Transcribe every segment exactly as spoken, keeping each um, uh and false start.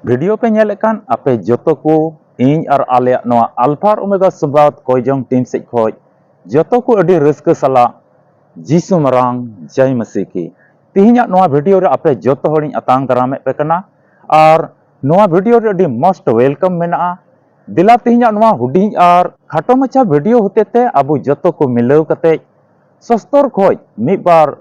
Video ᱯᱮ ᱧᱮᱞᱮᱫ ᱠᱟᱱ ᱟᱯᱮ ᱡᱚᱛᱚ ᱠᱚ, ᱤᱧ ᱟᱨ ᱟᱞᱮᱭᱟᱜ ᱱᱚᱣᱟ ᱟᱞᱯᱷᱟ ᱟᱨ ᱳᱢᱮᱜᱟ ᱥᱚᱢᱵᱟᱫ ᱠᱚᱭᱡᱚᱝ ᱴᱤᱢ ᱥᱮᱫ ᱠᱷᱚᱱ ᱡᱚᱛᱚ ᱠᱚ ᱟᱹᱰᱤ ᱨᱟᱹᱥᱠᱟᱹ ᱥᱟᱞᱟᱜ ᱡᱤᱥᱩ ᱢᱟᱨᱟᱝ ᱡᱟᱭ ᱢᱟᱹᱥᱤ ᱠᱤ᱾ ᱛᱮᱦᱮᱧᱟᱜ ᱱᱚᱣᱟ ᱵᱷᱤᱰᱤᱭᱳ ᱨᱮ ᱟᱯᱮ ᱡᱚᱛᱚ ᱦᱚᱲᱤᱧ ᱟᱛᱟᱝ ᱫᱟᱨᱟᱢᱮᱫ ᱯᱮ ᱠᱟᱱᱟ ᱟᱨ ᱱᱚᱣᱟ ᱵᱷᱤᱰᱤᱭᱳ ᱨᱮ ᱟᱹᱰᱤ most welcome ᱢᱮᱱᱟᱜᱼᱟ᱾ ᱫᱮᱞᱟ ᱛᱮᱦᱮᱧᱟᱜ ᱱᱚᱣᱟ ᱦᱩᱰᱤᱧ ᱟᱨ ᱠᱷᱟᱴᱚ ᱢᱟᱪᱷᱟ ᱵᱷᱤᱰᱤᱭᱳ ᱦᱚᱛᱮᱛᱮ ᱟᱵᱚ ᱡᱚᱛᱚ ᱠᱚ ᱢᱤᱞᱟᱹᱣ ᱠᱟᱛᱮ ᱥᱚᱥᱛᱚᱨ ᱠᱷᱚᱡ ᱢᱤᱫ ᱵᱟᱨ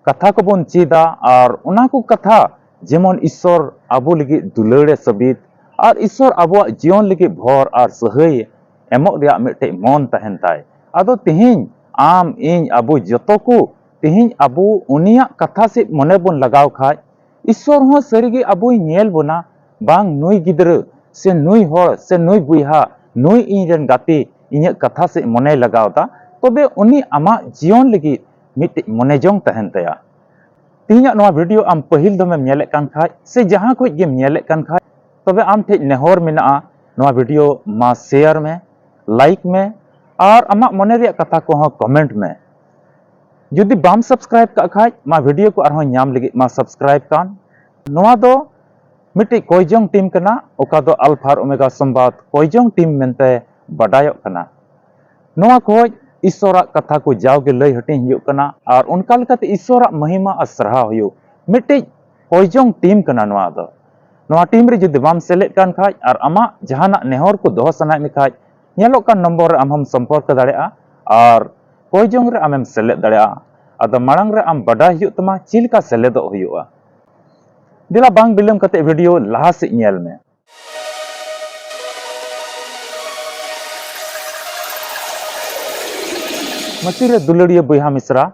ᱠᱟᱛᱷᱟ ᱠᱚᱵᱚᱱ ᱪᱮᱫᱟ ᱟᱨ ᱚᱱᱟ ᱠᱚ ᱠᱟᱛᱷᱟ ᱡᱮᱢᱚᱱ ᱤᱥᱥᱚᱨ ᱟᱵᱚ ᱞᱟᱹᱜᱤᱫ ᱫᱩᱞᱟᱹᱲ ᱮ ᱥᱟᱹᱵᱤᱛ ᱟᱨ ᱤᱥᱥᱚᱨ ᱟᱵᱚᱣᱟᱜ ᱡᱤᱭᱚᱱ ᱞᱟᱹᱜᱤᱫ ᱵᱷᱚᱨ ᱟᱨ ᱥᱟᱹᱦᱟᱹᱭ ᱮᱢᱚᱜ ᱨᱮᱭᱟᱜ ᱢᱤᱫᱴᱮᱡ ᱢᱚᱱ ᱛᱟᱦᱮᱱ ᱛᱟᱭ᱾ ᱟᱫᱚ ᱛᱮᱦᱮᱧ ᱟᱢ, ᱤᱧ, ᱟᱵᱚ ᱡᱚᱛᱚ ᱠᱚ ᱛᱮᱦᱮᱧ ᱟᱵᱚ ᱩᱱᱤᱭᱟᱜ ᱠᱟᱛᱷᱟ ᱥᱮᱫ ᱢᱚᱱᱮ ᱵᱚᱱ ᱞᱟᱜᱟᱣ ᱠᱷᱟᱡ, ᱤᱥᱥᱚᱨ ᱦᱚᱸ ᱥᱟᱹᱨᱤᱜᱮ ᱟᱵᱚᱭ ᱧᱮᱞ ᱵᱚᱱᱟ, ᱵᱟᱝ ᱱᱩᱭ ᱜᱤᱫᱽᱨᱟᱹ ᱥᱮ ᱱᱩᱭ ᱦᱚᱲ ᱥᱮ ᱱᱩᱭ ᱵᱚᱭᱦᱟ, ᱱᱩᱭ ᱤᱧ ᱨᱮᱱ ᱜᱟᱛᱮ ᱤᱧᱟᱹᱜ ᱠᱟᱛᱷᱟ ᱥᱮᱫ ᱢᱚᱱᱮᱭ ᱞᱟᱜᱟᱣ ᱮᱫᱟ, ᱛᱚᱵᱮ ᱩᱱᱤ ᱟᱢᱟᱜ ᱡᱤᱭᱚᱱ ᱞᱟᱹᱜᱤᱫ ᱢᱤᱫᱴᱮᱡ ᱢᱚᱱᱮ ᱡᱚᱝ ᱛᱟᱦᱮᱱ ᱛᱟᱭᱟ᱾ ᱛᱮᱦᱮᱧᱟᱜ ᱱᱚᱣᱟ ᱵᱷᱤᱰᱤᱭᱳ ᱟᱢ ᱯᱟᱹᱦᱤᱞ ᱫᱚᱢᱮᱢ ᱧᱮᱞᱮᱫ ᱠᱟᱱ ᱠᱷᱟᱡ ᱥᱮ ᱡᱟᱦᱟᱸ ᱠᱷᱚᱡ ᱜᱮᱢ ᱧᱮᱞᱮᱫ ᱠᱟᱱ ᱠᱷᱟᱡ, ᱛᱚᱵᱮ ᱟᱢ ᱴᱷᱮᱡ ᱱᱮᱦᱚᱨ ᱢᱮᱱᱟᱜᱼᱟ, ᱱᱚᱣᱟ ᱵᱷᱤᱰᱤᱭᱳ ᱢᱟ ᱥᱮᱭᱟᱨ ᱢᱮ, ᱞᱟᱭᱤᱠ ᱢᱮ ᱟᱨ ᱟᱢᱟᱜ ᱢᱚᱱᱮ ᱨᱮᱭᱟᱜ ᱠᱟᱛᱷᱟ ᱠᱚᱦᱚᱸ ᱠᱚᱢᱮᱱᱴ ᱢᱮ᱾ ᱡᱩᱫᱤ ᱵᱟᱢ ᱥᱟᱵᱥᱠᱨᱟᱭᱤᱵ ᱠᱟᱜ ᱠᱷᱟᱡ, ᱢᱟ ᱵᱷᱤᱰᱤᱭᱳ ᱠᱚ ᱟᱨᱦᱚᱸ ᱧᱟᱢ ᱞᱟᱹᱜᱤᱫ ᱢᱟ ᱥᱟᱵᱥᱠᱨᱟᱭᱤᱵ ᱠᱟᱱ᱾ ᱱᱚᱣᱟ ᱫᱚ ᱢᱤᱫᱴᱤᱡ ᱠᱚᱭᱡᱚᱝ ᱴᱤᱢ ᱠᱟᱱᱟ, ᱚᱠᱟ ᱫᱚ ᱟᱞᱯᱷᱟ ᱟᱨ ᱳᱢᱮᱜᱟ ᱥᱚᱢᱵᱟᱫ ᱠᱚᱭᱡᱚᱝ ᱴᱤᱢ ᱢᱮᱱᱛᱮ ᱵᱟᱰᱟᱭᱚᱜ ᱠᱟᱱᱟ᱾ ᱱᱚᱣᱟ ᱠᱷᱚᱡ ᱤᱥᱥᱚᱨᱟᱜ ᱠᱟᱛᱷᱟ ᱠᱚ ᱡᱟᱣᱜᱮ ᱞᱟᱹᱭ ᱦᱟᱹᱴᱤᱧ ᱦᱩᱭᱩᱜ ᱠᱟᱱᱟ ᱟᱨ ᱚᱱᱠᱟ ᱞᱮᱠᱟᱛᱮ ᱤᱥᱥᱚᱨᱟᱜ ᱢᱚᱦᱤᱢᱟ ᱟᱨ ᱥᱟᱨᱦᱟᱣ ᱦᱩᱭᱩᱜ ᱢᱤᱫᱴᱤᱡ ᱠᱚᱭᱡᱚᱝ ᱴᱤᱢ ᱠᱟᱱᱟ ᱱᱚᱣᱟ ᱫᱚ᱾ ᱱᱚᱣᱟ ᱴᱤᱢ ᱨᱮ ᱡᱩᱫᱤ ᱵᱟᱢ ᱥᱮᱞᱮᱫ ᱠᱟᱱ ᱠᱷᱟᱡ ᱟᱨ ᱟᱢᱟᱜ ᱡᱟᱦᱟᱱᱟᱜ ᱱᱮᱦᱚᱨ ᱠᱚ ᱫᱚᱦᱚ ᱥᱟᱱᱟᱭᱮᱫ ᱢᱮ ᱠᱷᱟᱡ, ᱧᱮᱞᱚᱜ ᱠᱟᱱ ᱱᱚᱢᱵᱚᱨ ᱨᱮ ᱟᱢ ᱦᱚᱸᱢ ᱥᱚᱢᱯᱚᱨᱠ ᱫᱟᱲᱮᱭᱟᱜᱼᱟ ᱟᱨ ᱠᱚᱭᱡᱚᱝ ᱨᱮ ᱟᱢᱮᱢ ᱥᱮᱞᱮᱫ ᱫᱟᱲᱮᱭᱟᱜᱼᱟ᱾ ᱟᱫᱚ ᱢᱟᱲᱟᱝ ᱨᱮ ᱟᱢ ᱵᱟᱰᱟᱭ ᱦᱩᱭᱩᱜ ᱛᱟᱢᱟ ᱪᱮᱫ ᱞᱮᱠᱟ ᱥᱮᱞᱮᱫᱚᱜ ᱦᱩᱭᱩᱜᱼᱟ᱾ ᱫᱮᱞᱟ ᱵᱟᱝ ᱵᱤᱞᱚᱢ ᱠᱟᱛᱮ ᱵᱷᱤᱰᱤᱭᱳ ᱞᱟᱦᱟ ᱥᱮᱫ ᱧᱮᱞ ᱢᱮ᱾ ᱢᱟᱹᱥᱤ ᱨᱮ ᱫᱩᱞᱟᱹᱲᱤᱭᱟᱹ ᱵᱚᱭᱦᱟ ᱢᱤᱥᱨᱟ,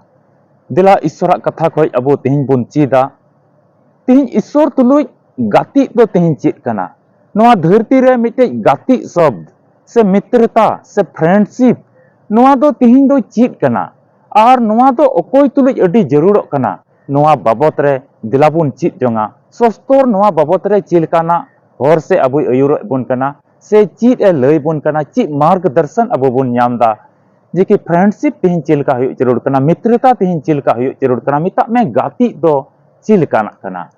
ᱫᱮᱞᱟ ᱤᱥᱥᱚᱨᱟᱜ ᱠᱟᱛᱷᱟ ᱠᱷᱚᱡ ᱟᱵᱚ ᱛᱮᱦᱮᱧ ᱵᱚᱱ ᱪᱮᱫᱟ᱾ ᱛᱮᱦᱮᱧ ᱤᱥᱥᱚᱨ ᱛᱩᱞᱩᱡ ᱜᱟᱛᱮᱜ ᱫᱚ ᱛᱮᱦᱮᱧ ᱪᱮᱫ ᱠᱟᱱᱟ? ᱱᱚᱣᱟ ᱫᱷᱟᱹᱨᱛᱤ ᱨᱮ ᱢᱤᱫᱴᱮᱡ ᱜᱟᱛᱮᱜ ᱥᱚᱵᱫ ᱥᱮ ᱢᱤᱛᱨᱚᱛᱟ ᱥᱮ ᱯᱷᱨᱮᱱᱰᱥᱤᱯ, ᱱᱚᱣᱟ ᱫᱚ ᱛᱮᱦᱮᱧ ᱫᱚ ᱪᱮᱫ ᱠᱟᱱᱟ? ᱟᱨ ᱱᱚᱣᱟ ᱫᱚ ᱚᱠᱚᱭ ᱛᱩᱞᱩᱡ ᱟᱹᱰᱤ ᱡᱟᱹᱨᱩᱲᱚᱜ ᱠᱟᱱᱟ? ᱱᱚᱣᱟ ᱵᱟᱵᱚᱛ ᱨᱮ ᱫᱮᱞᱟ ᱵᱚᱱ ᱪᱮᱫ ᱡᱚᱝᱟ᱾ ᱥᱚᱥᱛᱚᱨ ᱱᱚᱣᱟ ᱵᱟᱵᱚᱛ ᱨᱮ ᱪᱮᱫ ᱞᱮᱠᱟᱱᱟᱜ ᱦᱚᱨ ᱥᱮ ᱟᱵᱚᱭ ᱟᱹᱭᱩᱨᱮᱫ ᱵᱚᱱ ᱠᱟᱱᱟ ᱥᱮ ᱪᱮᱫ ᱮ ᱞᱟᱹᱭ ᱵᱚᱱ ᱠᱟᱱᱟ, ᱪᱮᱫ ᱢᱟᱨᱜᱽᱫᱚᱨᱥᱚᱱ ᱟᱵᱚ ᱵᱚᱱ ᱧᱟᱢ ᱮᱫᱟ, ᱡᱮ ᱠᱤ ᱯᱷᱨᱮᱱᱰᱥᱤᱯ ᱛᱮᱦᱮᱧ ᱪᱮᱫ ᱞᱮᱠᱟ ᱦᱩᱭᱩᱜ ᱡᱟᱹᱨᱩᱲ ᱠᱟᱱᱟ, ᱢᱤᱛᱨᱚᱛᱟ ᱛᱮᱦᱮᱧ ᱪᱮᱫ ᱞᱮᱠᱟ ᱦᱩᱭᱩᱜ ᱡᱟᱹᱨᱩᱲ ᱠᱟᱱᱟ, ᱢᱮᱛᱟᱜ ᱢᱮ ᱜᱟᱛᱮᱜ ᱫᱚ ᱪᱮᱫ ᱞᱮᱠᱟᱱᱟᱜ ᱠᱟᱱᱟ᱾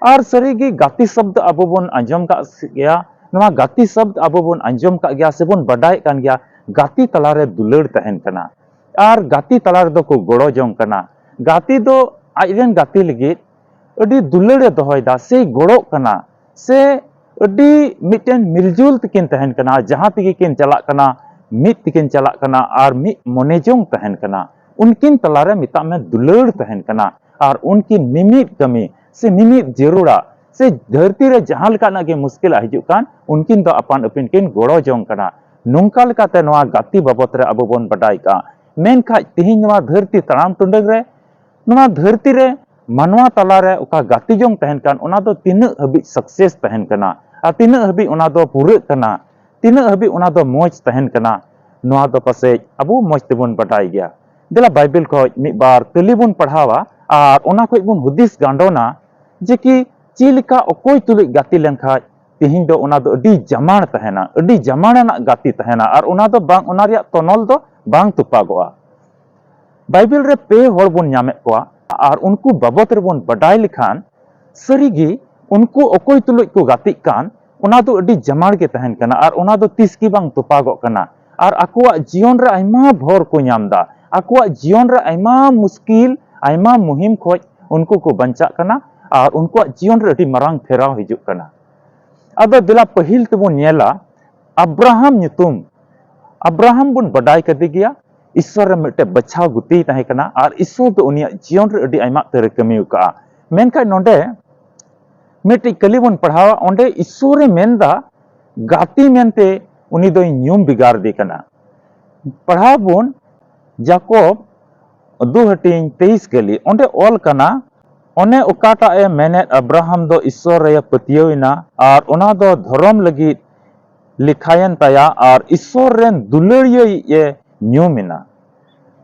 ᱟᱨ ᱥᱟᱹᱨᱤᱜᱮ ᱜᱟᱛᱮ ᱥᱚᱵᱫ ᱟᱵᱚ ᱵᱚᱱ ᱟᱸᱡᱚᱢ ᱠᱟᱜ ᱜᱮᱭᱟ, ᱱᱚᱣᱟ ᱜᱟᱛᱮ ᱥᱚᱵᱫ ᱟᱵᱚ ᱵᱚᱱ ᱟᱸᱡᱚᱢ ᱠᱟᱜ ᱜᱮᱭᱟ ᱥᱮᱵᱚᱱ ᱵᱟᱰᱟᱭᱮᱫ ᱠᱟᱱ ᱜᱮᱭᱟ, ᱜᱟᱛᱮ ᱛᱟᱞᱟᱨᱮ ᱫᱩᱞᱟᱹᱲ ᱛᱟᱦᱮᱱ ᱠᱟᱱᱟ᱾ ᱟᱨ ᱜᱟᱛᱮ ᱛᱟᱞᱟ ᱨᱮᱫᱚ ᱠᱚ ᱜᱚᱲᱚ ᱡᱚᱝ ᱠᱟᱱᱟ᱾ ᱜᱟᱛᱮ ᱫᱚ ᱟᱡᱨᱮᱱ ᱜᱟᱛᱮ ᱞᱟᱹᱜᱤᱫ ᱟᱹᱰᱤ ᱫᱩᱞᱟᱹᱲ ᱮ ᱫᱚᱦᱚᱭᱮᱫᱟ ᱥᱮ ᱜᱚᱲᱚᱜ ᱠᱟᱱᱟ, ᱥᱮ ᱟᱹᱰᱤ ᱢᱤᱫᱴᱮᱱ ᱢᱤᱞᱡᱩᱞ ᱛᱮᱠᱤᱱ ᱛᱟᱦᱮᱱ ᱠᱟᱱᱟ, ᱡᱟᱦᱟᱸ ᱛᱮᱜᱮ ᱠᱤᱱ ᱪᱟᱞᱟᱜ ᱠᱟᱱᱟ, ᱢᱤᱫ ᱛᱮᱠᱤᱱ ᱪᱟᱞᱟᱜ ᱠᱟᱱᱟ ᱟᱨ ᱢᱤᱫ ᱢᱚᱱᱮ ᱡᱚᱝ ᱛᱟᱦᱮᱱ ᱠᱟᱱᱟ᱾ ᱩᱱᱠᱤᱱ ᱛᱟᱞᱟᱨᱮ ᱢᱮᱛᱟᱜ ᱢᱮ ᱫᱩᱞᱟᱹᱲ ᱛᱟᱦᱮᱱ ᱠᱟᱱᱟ᱾ ᱟᱨ ᱩᱱᱠᱤᱱ ᱢᱤᱢᱤᱫ ᱠᱟᱹᱢᱤ ᱥᱮ ᱢᱤᱢᱤᱫ ᱡᱟᱹᱨᱩᱲᱟ ᱥᱮ ᱫᱷᱟᱹᱨᱛᱤ ᱨᱮ ᱡᱟᱦᱟᱸ ᱞᱮᱠᱟᱱᱟᱜ ᱜᱮ ᱢᱩᱥᱠᱤᱞᱟᱜ ᱦᱤᱡᱩᱜ ᱠᱟᱱ, ᱩᱱᱠᱤᱱ ᱫᱚ ᱟᱯᱟᱱ ᱟᱹᱯᱤᱱ ᱠᱤᱱ ᱜᱚᱲᱚ ᱡᱚᱝ ᱠᱟᱱᱟ᱾ ᱱᱚᱝᱠᱟ ᱞᱮᱠᱟᱛᱮ ᱱᱚᱣᱟ ᱜᱟᱛᱮ ᱵᱟᱵᱚᱛ ᱨᱮ ᱟᱵᱚ ᱵᱚᱱ ᱵᱟᱰᱟᱭ ᱠᱟᱜᱼᱟ᱾ ᱢᱮᱱᱠᱷᱟᱡ ᱛᱮᱦᱮᱧ ᱱᱚᱣᱟ ᱫᱷᱟᱹᱨᱛᱤ ᱛᱟᱲᱟᱢ ᱴᱩᱰᱟᱹᱝ ᱨᱮ, ᱱᱚᱣᱟ ᱫᱷᱟᱹᱨᱛᱤ ᱨᱮ ᱢᱟᱱᱣᱟ ᱛᱟᱞᱟᱨᱮ ᱚᱠᱟ ᱜᱟᱛᱮ ᱡᱚᱝ ᱛᱟᱦᱮᱱ ᱠᱟᱱ, ᱚᱱᱟ ᱫᱚ ᱛᱤᱱᱟᱹᱜ ᱦᱟᱹᱵᱤᱡ ᱥᱟᱠᱥᱮᱥ ᱛᱟᱦᱮᱱ ᱠᱟᱱᱟ ᱟᱨ ᱛᱤᱱᱟᱹᱜ ᱦᱟᱹᱵᱤᱡ ᱚᱱᱟ ᱫᱚ ᱯᱩᱨᱟᱹᱜ ᱠᱟᱱᱟ, ᱛᱤᱱᱟᱹᱜ ᱦᱟᱹᱵᱤᱡ ᱚᱱᱟ ᱫᱚ ᱢᱚᱡᱽ ᱛᱟᱦᱮᱱ ᱠᱟᱱᱟ, ᱱᱚᱣᱟ ᱫᱚ ᱯᱟᱥᱮᱡ ᱟᱵᱚ ᱢᱚᱡᱽ ᱛᱮᱵᱚᱱ ᱵᱟᱰᱟᱭ ᱜᱮᱭᱟ᱾ ᱫᱮᱞᱟ ᱵᱟᱭᱵᱮᱞ ᱠᱷᱚᱡ ᱢᱤᱫ ᱵᱟᱨ ᱠᱟᱹᱞᱤ ᱵᱚᱱ ᱯᱟᱲᱦᱟᱣᱟ ᱟᱨ ᱚᱱᱟ ᱠᱷᱚᱡ ᱵᱚᱱ ᱦᱩᱫᱤᱥ ᱜᱟᱸᱰᱚᱱᱟ ᱡᱮ ᱠᱤ ᱪᱮᱫ ᱞᱮᱠᱟ ᱚᱠᱚᱭ ᱛᱩᱞᱩᱡ ᱜᱟᱛᱮ ᱞᱮᱱᱠᱷᱟᱡ ᱛᱮᱦᱮᱧ ᱫᱚ ᱚᱱᱟ ᱫᱚ ᱟᱹᱰᱤ ᱡᱟᱢᱟᱲ ᱛᱟᱦᱮᱱᱟ, ᱟᱹᱰᱤ ᱡᱟᱢᱟᱲ ᱟᱱᱟᱜ ᱜᱟᱛᱮ ᱛᱟᱦᱮᱱᱟ ᱟᱨ ᱚᱱᱟ ᱫᱚ ᱵᱟᱝ, ᱚᱱᱟ ᱨᱮᱭᱟᱜ ᱛᱚᱱᱚᱞ ᱫᱚ ᱵᱟᱝ ᱛᱚᱯᱟᱜᱚᱜᱼᱟ᱾ ᱵᱟᱭᱵᱮᱞ ᱨᱮ ᱯᱮ ᱦᱚᱲ ᱵᱚᱱ ᱧᱟᱢᱮᱫ ᱠᱚᱣᱟ ᱟᱨ ᱩᱱᱠᱩ ᱵᱟᱵᱚᱛ ᱨᱮᱵᱚᱱ ᱵᱟᱰᱟᱭ ᱞᱮᱠᱷᱟᱱ ᱥᱟᱹᱨᱤᱜᱮ ᱩᱱᱠᱩ ᱚᱠᱚᱭ ᱛᱩᱞᱩᱡ ᱠᱚ ᱜᱟᱛᱮᱜ ᱠᱟᱱ, ᱚᱱᱟ ᱫᱚ ᱟᱹᱰᱤ ᱡᱟᱢᱟᱲ ᱜᱮ ᱛᱟᱦᱮᱱ ᱠᱟᱱᱟ ᱟᱨ ᱚᱱᱟ ᱫᱚ ᱛᱤᱥ ᱜᱮ ᱵᱟᱝ ᱛᱚᱯᱟᱜᱚᱜ ᱠᱟᱱᱟ᱾ ᱟᱨ ᱟᱠᱚᱣᱟᱜ ᱡᱤᱭᱚᱱ ᱨᱮ ᱟᱭᱢᱟ ᱵᱷᱚᱨ ᱠᱚ ᱧᱟᱢ ᱮᱫᱟ, ᱟᱠᱚᱣᱟᱜ ᱡᱤᱭᱚᱱ ᱨᱮ ᱟᱭᱢᱟ ᱢᱩᱥᱠᱤᱞ, ᱟᱭᱢᱟ ᱢᱩᱦᱤᱢ ᱠᱷᱚᱡ ᱩᱱᱠᱩ ᱠᱚ ᱵᱟᱧᱪᱟᱜ ᱠᱟᱱᱟ ᱟᱨ ᱩᱱᱠᱩᱣᱟᱜ ᱡᱤᱭᱚᱱ ᱨᱮ ᱟᱹᱰᱤ ᱢᱟᱨᱟᱝ ᱯᱷᱮᱨᱟᱣ ᱦᱤᱡᱩᱜ ᱠᱟᱱᱟ᱾ ᱟᱫᱚ ᱫᱮᱞᱟ ᱯᱟᱹᱦᱤᱞ ᱛᱮᱵᱚᱱ ᱧᱮᱞᱟ ᱟᱵᱨᱟᱦᱟᱢ ᱧᱩᱛᱩᱢ᱾ ᱟᱵᱨᱟᱦᱟᱢ ᱵᱚᱱ ᱵᱟᱰᱟᱭ ᱠᱟᱫᱮ ᱜᱮᱭᱟ, ᱤᱥᱥᱚᱨ ᱨᱮ ᱢᱤᱫᱴᱮᱡ ᱵᱟᱪᱷᱟᱣ ᱜᱩᱛᱤᱭ ᱛᱟᱦᱮᱸ ᱠᱟᱱᱟ ᱟᱨ ᱤᱥᱥᱚᱨ ᱫᱚ ᱩᱱᱤᱭᱟᱜ ᱡᱤᱭᱚᱱ ᱨᱮ ᱟᱹᱰᱤ ᱟᱭᱢᱟ ᱩᱛᱟᱹᱨᱮ ᱠᱟᱹᱢᱤ ᱟᱠᱟᱫᱼᱟ᱾ ᱢᱮᱱᱠᱷᱟᱱ ᱱᱚᱰᱮ ᱢᱤᱫᱴᱮᱡ ᱠᱟᱹᱞᱤ ᱵᱚᱱ ᱯᱟᱲᱦᱟᱣᱟ, ᱚᱸᱰᱮ ᱤᱥᱥᱚᱨᱮ ᱢᱮᱱᱫᱟ ᱜᱟᱛᱮ ᱢᱮᱱᱛᱮ ᱩᱱᱤ ᱫᱚᱭ ᱧᱩᱢ ᱵᱷᱮᱜᱟᱨ ᱫᱮ ᱠᱟᱱᱟ᱾ ᱯᱟᱲᱦᱟᱣ ᱵᱚᱱ ᱡᱟᱠᱚᱵ ᱫᱩ ᱦᱟᱹᱴᱤᱧ ᱛᱮᱭᱤᱥ ᱠᱟᱹᱞᱤ, ᱚᱸᱰᱮ ᱚᱞ ᱠᱟᱱᱟ, ᱚᱱᱮ ᱚᱠᱟᱴᱟᱜ ᱮ ᱢᱮᱱᱮᱫ ᱟᱵᱨᱟᱦᱟᱢ ᱫᱚ ᱤᱥᱥᱚᱨ ᱨᱮ ᱯᱟᱹᱛᱭᱟᱹᱣ ᱮᱱᱟ ᱟᱨ ᱚᱱᱟ ᱫᱚ ᱫᱷᱚᱨᱚᱢ ᱞᱟᱹᱜᱤᱫ ᱞᱮᱠᱷᱟᱭᱮᱱ ᱛᱟᱭᱟ ᱟᱨ ᱤᱥᱥᱚᱨ ᱨᱮᱱ ᱫᱩᱞᱟᱹᱲᱤᱭᱟᱹᱭᱤᱡ ᱮ ᱧᱩᱢ ᱮᱱᱟ᱾